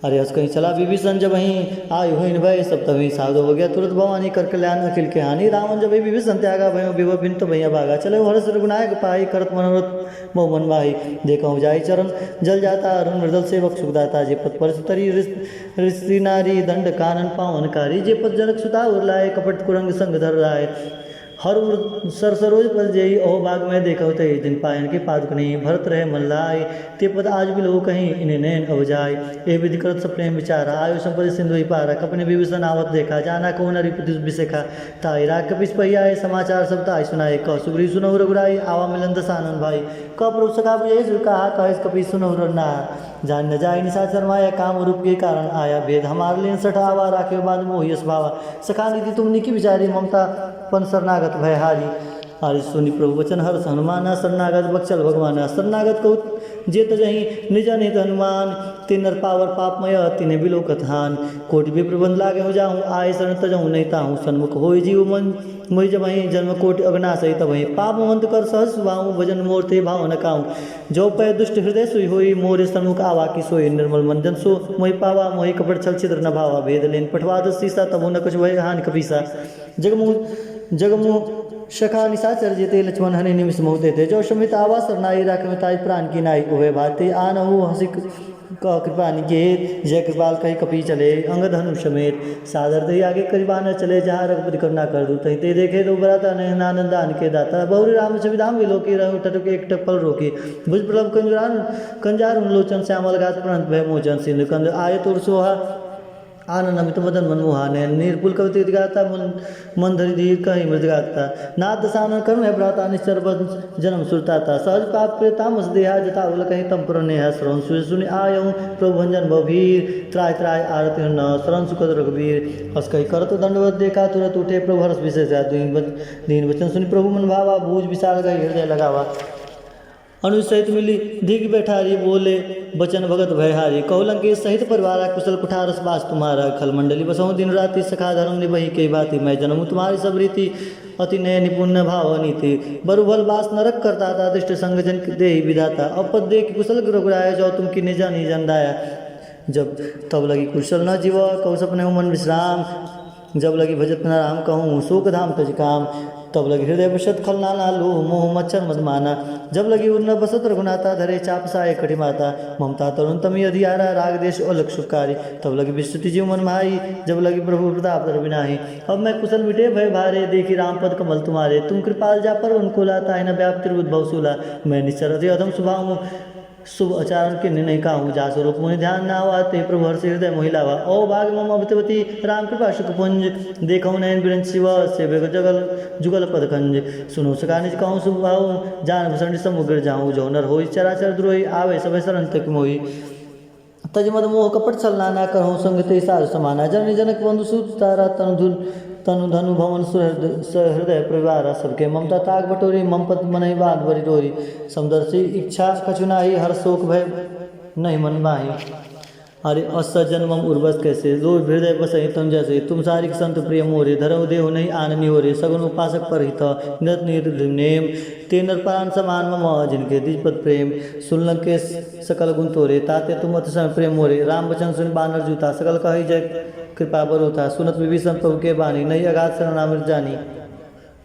अरे अस कहि चला विभीषण जबहिं आयु होइन भए, सब तबहिं साधु हो गया तुरत भवानी कर कल्याण अखिल के हानि। रावण जबहिं विभीषण त्यागा, भयउँ विभव बिन तबहिं अभागा। चले हर्ष रघुनायक पाई, करत मनोरथ बहु मन माही। देखहु जाई चरण जल जाता, अरुण मृदल सेवक सुखदाता। जे पद परसु तरी ऋषि ऋषि नारी दंड कानन पावन कारी। जे पद जनक सुता उर लाए, कपट कुरंग संग धर लाए। हर उर सर सरोज पद जेई, ओह बाग में देखहु तही दिन पायन के पादुक नहीं। भरत रहे मन लाए, ते पद आज बिलो कहीं इन्हें नैन अब जाए। ए विधि करत सप्रेम विचारा, आयु संपत्ति सिंधु ही पारा। कपि ने विभीषण आवत देखा, जाना कहो नरी पति बिसेखा। ताई राग कपिस पहियाए, समाचार सब ताई सुनाए। कह सुग्रीव सुनहु रघुराई, आवा मिलन दसानन भाई। कह प्रभु सखा बुझे सु कहा, कह इस कपिस सुनहु रघुनाथ। जान न जाय निशाचर माया, काम रूप के कारण आया। भेद हमार लेन सठ आवा, राखे बांध मोहि यस भावा। सखा नीति तुम नीकी विचारी, ममता पन शरणागत भय हारी। आदि सुनि प्रभु वचन हर्ष हनुमाना, शरणागत बक्सल भगवाना। शरणागत कहु जे तजहि निज अनहित हनुमान, ते नर पावर पापमय तिन्हें बिलोकत हान। कोटि विप्र बंद लागे हो जाहूँ, आए शरण तजहु नहीं ताहूँ। सन्मुख होय जीव मन मोहि जबहि, जन्म कोटि अघनासहि तबहि। पाप मंत कर सहज सुभाहूँ, भजन मोर ते भाव न काहूँ। जो पै दुष्ट हृदय सोई होई, मोरे सन्मुख आवा की सोई। निर्मल मन जन सो मोहि पावा, मोहि कपट छल छिद्र न भावा। भेद लेन पठवाद सीसा, तबहु न कछु भय हानि कपीसा। जगमु जगमु सखा निशाचर जेते, लक्ष्मण हनि निमिष मोहि तेते। जो समेत आवा सरनाई, राखमे ताहि प्रान की नाई। उभय भाते आनहु हसिक कह कृपा निकेत, जय कृपाल कहि कपि चले अंगद हनु समेत। सादर तही आगे करि बानर चले, जहाँ रघुपति करुणा कर दूत। तही ते देखे दो भ्राता, नयन आनंद आनके दाता। बहुरि राम छवि धाम विलोकी, रहु टटुक एक टक पल रोकी। भुज प्रलभ कंजुरान कंजार उन लोचन, श्यामल गात प्रणत भय मोचन। सिंधु कंद आयत उर सोहा, आनन अमित मदन मन मोहा। नयन नीर पुलक अति गाता, मन मन धरि धीर कहि मृदु गाता। नाथ दसानन करुण है भ्राता, निश्चर बंस जनम सुरताता। सहज पाप प्रिय तामस देहा, जथा उल कहीं तम पुर नेहा। श्रवण सुय सुनि आयहु प्रभु भंजन भव भीर, त्राहि त्राहि आरति हर न शरण सुखद रघुवीर। अस कहि करत दंडवत देखा, तुरत उठे प्रभु हर्ष विशेषा। दीन वच-, दीन वचन सुनि प्रभु मन भावा, भुज विशाल गहि हृदय लगावा। अनुज सहित मिलि धीकि बैठारी, बोले बचन भगत भयहारी। कहु लंकेश सहित परिवारा, कुशल कुठार अस बास तुम्हारा। खल मंडली बसहु दिन राति, सखा धर्म निबहि केहि भाँति। मैं जनमु तुम्हारी सब रीति, अति नय निपुण न भाव नीति। बरु भल बास नरक करताता, दुष्ट संग जन देहि विधाता। अब पद देखि कुशल रघुराय, जो तुम कीन्हे जानी जन दाया। जब तब लगी कुशल न जीव, कहु सपने मन विश्राम। जब लगी भजत न राम कहूँ, शोक धाम तज काम। तब लगी हृदय बसत खल नाना, लोभ मोह मच्छर मद माना। जब लगी उर न बसत रघुनाथा, धरे चाप साय कटि माथा। ममता तरुण तमी अधियारा, राग द्वेष अलख सुखकारी। तब लगी विस्तृति जीव मन माही, जब लगी प्रभु प्रताप धर बिनाही। अब मैं कुशल मिटे भय भारे, देखि राम पद कमल तुम्हारे। तुम कृपाल जा पर उनको ला, ताहि न व्याप त्रिभुज भव सूला। मैं निश्चर अति अधम सुभाव, शुभ आचरण कीन्हे नहीं काहू। जा स्वरूप मुनि ध्यान न आवा, ते प्रभु हर्षि हृदय मोहि लावा। ओ भाग मम अवतवती राम कृपा सुख पुंज, देखहु नयन बिरंज शिव, सेवक जगल जुगल पद खंज। सुनो सखा निज कहूँ शुभ भाव, जान भूषण सम गिर जाऊँ। जो नर होई चराचर द्रोही, आवे सभय शरण तक मोही। तज मद मोह कपट छल नाना, करहु संग ते साधु समाना। जननी जनक बंधु सुत तारा, तनु धुन तनु धनु भवन सुहृद-, सहृदय परिवारा। सबके ममता ताग बटोरी, मम पद मनहि बांध बरि डोरी। समदर्शी इच्छा कछु नाही, हर शोक भय नहीं मन माही। अरे अस सज्जन मम उर्वस कैसे, लोभ हृदय बसहि तनु जैसे। तुम सारिक संत प्रिय मोरे, धरहु देहु नहीं आन निहोरे। सगुन उपासक परहित निरत निरत नेम, ते नर प्राण समान मम जिनके द्विज पद प्रेम। सुन लंकेश सकल गुण तोरे, ताते तुम अतिशय प्रेम मोरे। राम वचन सुनि बानर जूथा, सकल कहइ जय कृपा बरु था। सुनत विभीषण प्रभु के बानी, नहीं अगाध शरण अमृत जानी।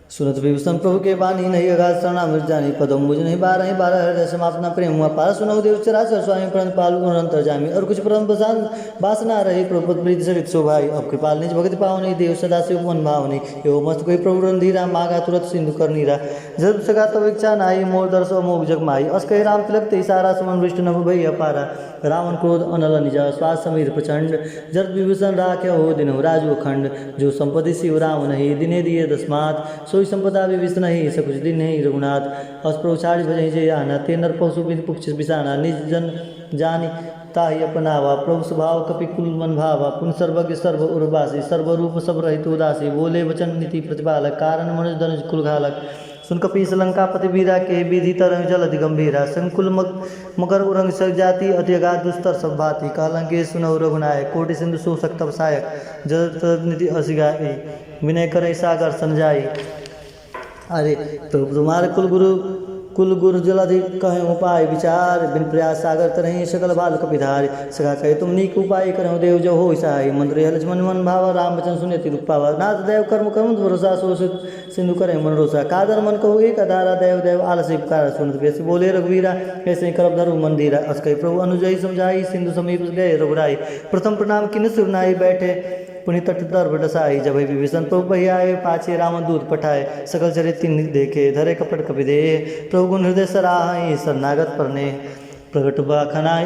सुनत विभीषण प्रभु के बानी, नहीं अगाध शरण अमृत जानी। पदम मुझ नहीं बारह, बारह हृदय समाप्त न प्रेम हुआ पार। सुनहु देव चराचर स्वामी, प्रणत पाल गुण अंतर्जामी। और कुछ परम बसान बासना रही, प्रभु पद प्रीति सहित शोभाई। अब कृपाल निज भगति पावनी, देव सदा शिव मन भावनी। एवं मस्त कोई प्रभु रणधीरा, मागा तुरत सिंधु कर नीरा। जब सगा तब इच्छा नाही, मोर दर्श अमोघ जग माही। अस कहे राम तिलक ते सारा, सुमन वृष्ट नभ भई अपारा। रावण क्रोध अनल निज, श्वास समीर प्रचंड। जरत विभीषण राख्यहु दिनहु राजु अखंड। जो संपत्ति शिव राम नहीं, दिन्हे दिए दसमात। सोई संपदा विभीषण नहीं, सकुच दिन्हे रघुनाथ। अस प्रभु छाड़ी भजहि जे आना, ते नर पशु विधि पुछ बिसाना। निज जन जानि ताहि अपनावा, प्रभु स्वभाव कपि कुल मन भावा। पुन सर्वज्ञ सर्व उर्वासी, सर्व रूप सब रहित उदासी। बोले वचन नीति प्रतिपालक, कारण मनुज धनुज कुल घालक। सुन कपीस लंकापति वीरा, केहि विधि तरहिं जलधि गंभीरा। संकुल मग-, मगर उरंग सग जाति, अति अगाध दुस्तर सब भाँति। कह लंकेश सुनहु रघुनायक, कोटि सिंधु सो सक तव सहायक। जल तरत नीति असिगाई, विनय करइ सागर सन जाई। अरे, तो तुम्हार कुल गुरु, कुल गुरु जलधि कहे उपाय विचार, बिन प्रयास सागर तरहि सकल भालु कपिधार। सखा कहे तुम नीक उपाय करहु देव जो होई सहाय। मंत्र यह लक्ष्मण मन भावा, राम वचन सुनि अति दुख पावा। नाथ देव कर्म कर्म भरोसा, सो सित सिंधु करे मन रोसा। कादर मन कहु एक धारा, देव देव आलसी पुकारा। सुनत बेस बोले रघुवीरा, ऐसे करब धरु मन धीरा। अस कहि प्रभु अनुजहि समझाई, सिंधु समीप गए रघुराई। प्रथम प्रणाम किन सिर नाई, बैठे पुनि तट दर्भ डसाई। जब विभीषण प्रभु बहि आए, पाछे रावण दूत पठाए। सकल चरित तिन्ह देखे, धरे कपट कपि देह। प्रभु गुण हृदय सराहइ, शरणागत परनेह। प्रगट बखाना,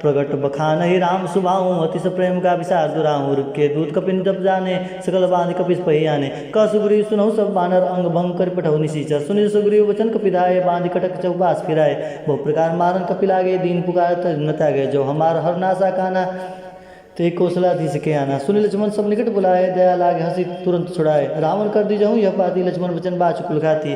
प्रगट बखानहि राम सुभाऊ, अतिश प्रेम का विसार दुराऊ। रूप के दूत कपिन जब जाने, सकल बाँधि कपिस पहियाने। कह सुग्रीव सुनहु सब बानर, अंग भंग करि पठहु निसीचर। सुनि सुग्रीव वचन कपिधाए, बाँधि कटक चौपास फिराए। बहु प्रकार मारन कपि लागे, दीन पुकार तज न त्यागे। जो हमार हर नासा काना, ते कौशलाधीश के आना। सुनि लक्ष्मण सब निकट बुलाए, दया लागे हँसि तुरंत छुड़ाए। रावण कर दीजहु यह पाती, लक्ष्मण वचन बाचि कुल खाती।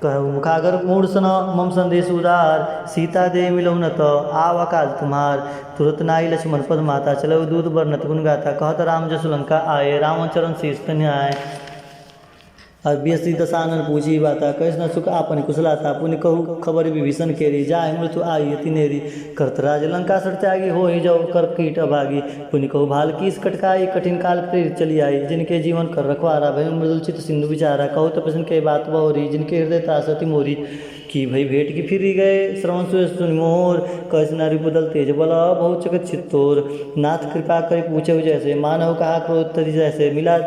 कहु मुखागर मूढ़ सन मम संदेश उदार, सीता देइ मिलहु न त आव अकाल तुम्हार। तुरत नाई लक्ष्मण पद माता, चलउ दूत बरनत गुण गाथा। कहत राम जसु लंका आए, रावण चरण शीश तन्याए। अब बिहसि दसानन पूछी बाता, कइसन सुख आपन कुशलाता। पुनि कहु खबर विभीषण केरी, जाहि मृत्यु आई अति नेरी। करत राज लंका सर त्यागी, होहि जव कर कीट अभागी। पुनि कहु भाल कीस कटकाई, कठिन काल प्रेरित चली आई। जिनके जीवन कर रखवारा, भय मृदुल चित सिंधु विचारा। कहु तपसिन के बात बहुरी, जिनके हृदय त्रास अति मोरी। की भई भेंट की फिरी गए, श्रवण सुयश सुनि मोर। कइस नारी बदल तेज बल, बहुत चकित चित तोर। नाथ कृपा करि पूछे जैसे, मानव कहा क्रोध तरी जैसे। मिला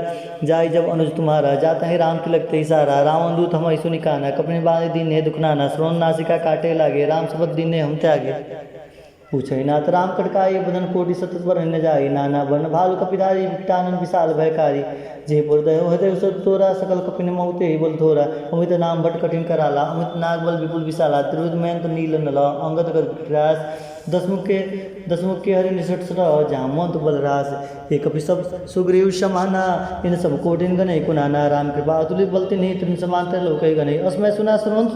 जाई जब अनुज तुम्हारा, जात ही राम तिलक ते इशारा। रावण दूत हमहि सुनि काना, कपिन बाँधि दीन्हे दुख नाना। श्रवण नासिका काटे लागे, राम शपथ दीन्हे हम त्यागे। पूछे नाथ राम कटकाई, बदन कोटि सत बरन न जाई। नाना बरन भालु कपिधारी, विकटानन विशाल भयकारी। जे पुर दयो हृदय सत तोरा, सकल कपिन मऊ तेहि बल थोरा। अमित नाम भट कठिन कराला, अमित नाग बल विपुल विशाला। त्रिविध मयंक नील नल, अंगद गद विकरास। दसमुख के, दसमुख के हरि निसट सट, जामवंत बलरास। ये कपि सब सुग्रीव समाना, इन सब कोटिन गने कुनाना। राम कृपा अतुलित बल तिन्ही, तिन समान ते लोक गने। असमय सुना श्रवण,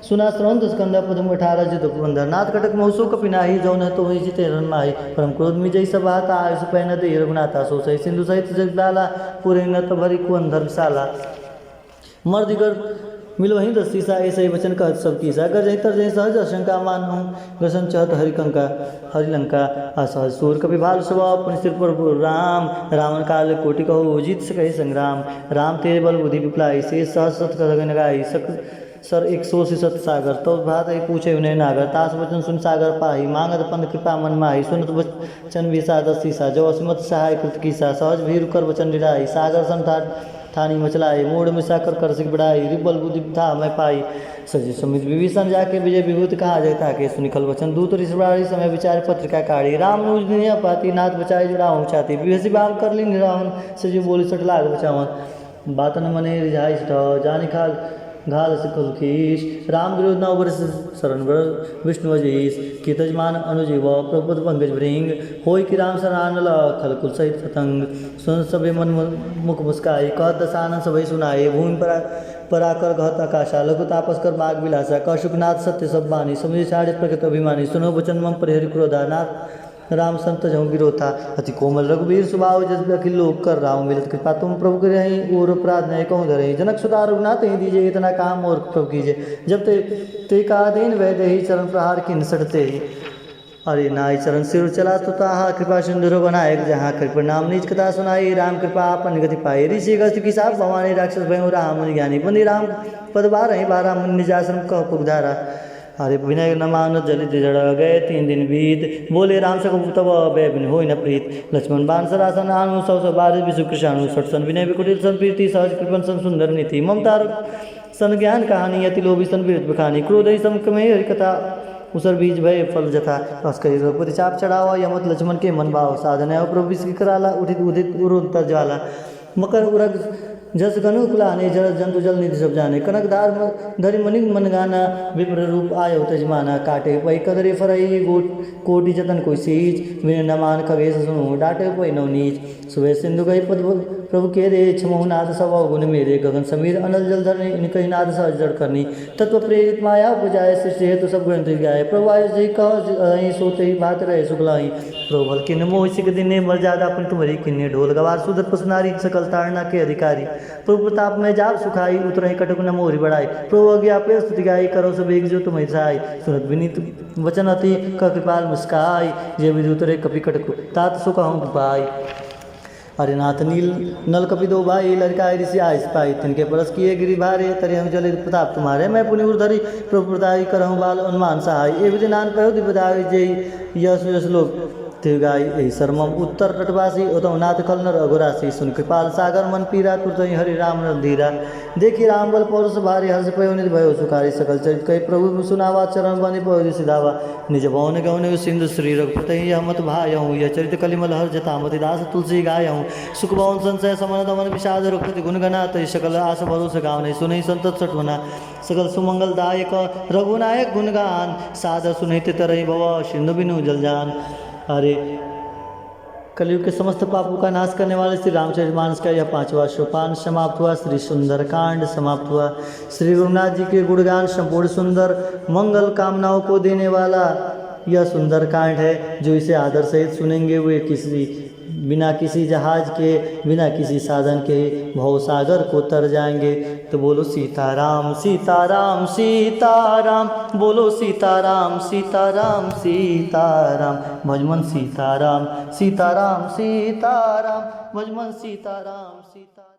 सुना श्रवण स्कंद पद्म अठारह जित पुरंदर। नाथ कटक मौसो कपि नाही, जौन है तो ही जिते रन माही। परम क्रोध में जय सभा ता, आयुष पै न दे रघुनाथा। सो सही सिंधु सहित जगदाला, पूरे नत भरी कुअन धर्मशाला। मर्द गर मिलो वहीं दस सीसा, ऐसे ही वचन कहत सब कीसा। गरजहि तरजहि सहज आशंका, मानहु ग्रसन चहत हरि कंका, हरि लंका। असहज सूर कपि भाल सब, पुनि सिर पर राम। रावण काल कोटि कहु, जीत सकहि संग्राम। राम तेज बल बुद्धि विपुलाई, शेष सहस सत कह गन गाई। सक सर एक सौ सिसत सागर, तब भ्रात ही पूछे उन्हें नागर। तास वचन सुन सागर पाही, मांगत पंद कृपा मन माही। सुनत वचन विषाद सीसा, जो असमत सहाय कृत कीसा। सहज भीरु कर वचन निराई, सागर सम ठा-, ठानी मचलाई। मूढ़ मिसा कर कर सिख बढ़ाई, रिपु बल बुद्धि था मैं पाई। सजि समित विभीषण जाके, विजय विभूति कहा जय ताके। सुनि खल वचन दूत रिसि बाढ़ी, समय विचार पत्रिका काढ़ी। राम अनुज दीन्ह पाती, नाथ बचाई जुड़ाऊं छाती। बिहसि बाम कर लीन्ह रावण, सजि बोलि सठ लाग बचावन। बातन मने रिझाई सठ, जानि खाल घाल सिखल कीस। राम विरोध न उबरि, शरण बर विष्णु अजीस। कीतज मान अनुजीव प्रभु पद पंकज भृंग, होई कि राम शरणानल खल कुल सहित पतंग। सुन सभे मन मु-, मुख मुस्काई, कहत दसानन सभई सुनाई। भूमि परा-, पराकर कहत आकाशा, लघु तापस कर माग विलासा। कह सुखनाथ सत्य सब बानी, समुझे छाड़े प्रकृत अभिमानी। सुनो वचन मम परिहरि क्रोधा, नाथ राम संत जहु विरोधा। अति कोमल रघुवीर सुभाव, जस अखिल लोक कर राम। मिलत कृपा तुम प्रभु करही, और अपराध नहीं कहूँ धरही। जनक सुता रघुनाथ ही दीजे, इतना कहा मोर प्रभु कीजे। जब ते, ते कहा दीन वैदेही, चरण प्रहार कीन्ह सठ तेही। अरे नाई चरण सिर चला तो ताहा, कृपा सिंधु रघुनायक जहाँ। कर प्रणाम निज कथा सुनाई, राम कृपा आपन गति पाई। ऋषि अगस्त्य की साप भवानी, राक्षस भयउ रहा मुनि ज्ञानी। बंदी राम पद बारहि बारा, मुनि निज आश्रम कह पुग धारा। अरे विनय न मानत जलि जड़ गए तीन दिन बीत। बोले राम सक तब भय बिन होई न प्रीत। लक्ष्मण बाण सरासन आनु सौ सौ बार विषु कृषाणु। सठ सन विनय विकुटिल सन प्रीति सहज कृपन सन सुंदर नीति। ममता सन ज्ञान कहानी अति लोभी सन विरत बखानी। क्रोध ही सम कमे हरि कथा उसर बीज भय फल जथा। अस कहि रघुपति चाप चढ़ावा यमत लक्ष्मण के मन भाव। साधन है प्रभु विष की कराला उठित उदित उरुन तज्वाला। मकर उरग जस गनु कुलाने, जल जंतु जल निधि सब जाने। कनक धार म-, धरि मणि मन गाना, विप्र रूप आयो तजमाना। काटे पै कदरे फरई, गोट-, कोटि जतन कोई सीज, विन न मान खगेश सुनु, डाटे पै नव नीच। सुबह सिंधु गई पद ब-, प्रभु केरे छमहु नाथ सब अवगुण मेरे, गगन समीर अनल जलधर ने इनकहि नाथ सहज जड़ करनी। तत्व प्रेरित माया उपजाए सृष्टि हेतु सब ग्रंथ गाए। प्रभु आयुष जी कह अहीं सोते ही भात रहे सुख लाही। प्रभु बल किन्ने मोहि सिख दीन्हे मर्यादा अपनी तुम्हरी किन्ने। ढोल गवार सुंदर पुष्प नारी सकल ताड़ना के अधिकारी। प्रभु प्रताप में जाब सुखाई उतरहि कटक न मोरि बड़ाई। प्रभु आज्ञा पे स्तुति गाई करो सब एक जो तुम्हरी सहाई। सुनत विनीत वचन अति कह कृपाल मुस्काई। जे विधि उतरे कपि कटक तात सो कहूँ पाई। अरे नाथ नील नल कपि दो भाई, लरिकाए ऋषि आइस पाई। तिनके परस किए गिरि भारे, तरिहु जल प्रताप तुम्हारे। मैं पुनि उर धरी प्रभु प्रताई, करहु बाल अनुमान सहाय। ए विधि नान पयो दिव्य दाई, जेहि यश यश लोक तिहु गाई। एहि सरमम उत्तर रटबासी, ओतहु नाथ खल नर अघोरासी। सुन कृपाल सागर मन पीरा, तुरतहि हरि राम नर धीरा। देखि राम बल पौरुष भारी, हर्ष पयो निधि भयो सुखारी। सकल चरित कहि प्रभु सुनावा, चरण बनि पयो ऋषि धावा। निज भवन गहन सिंधु श्री रघुपति यह मत भायहु। यह चरित कलिमल हर जथा मति दास तुलसी गायहु। सुख भवन संशय समन दमन विषाद रघुपति गुण गना। तहि सकल आस भरोस गावने सुनहि संतत सठवना। सकल सुमंगल दायक रघुनायक गुण गान। सादर सुनहि तित रही भव सिंधु बिनु जल जान। अरे कलयुग के समस्त पापों का नाश करने वाले श्री रामचरित मानस का यह पांचवा सोपान समाप्त हुआ, श्री सुंदरकांड समाप्त हुआ। श्री रघुनाथ जी के गुणगान संपूर्ण सुंदर मंगल कामनाओं को देने वाला यह सुंदरकांड है। जो इसे आदर सहित सुनेंगे वे किसी, बिना किसी जहाज के, बिना किसी साधन के भवसागर को तर जाएंगे। तो बोलो सीताराम सीताराम सीताराम, बोलो सीताराम सीताराम सीताराम, भजमन सीताराम सीताराम सीताराम, भजमन सीताराम सीताराम।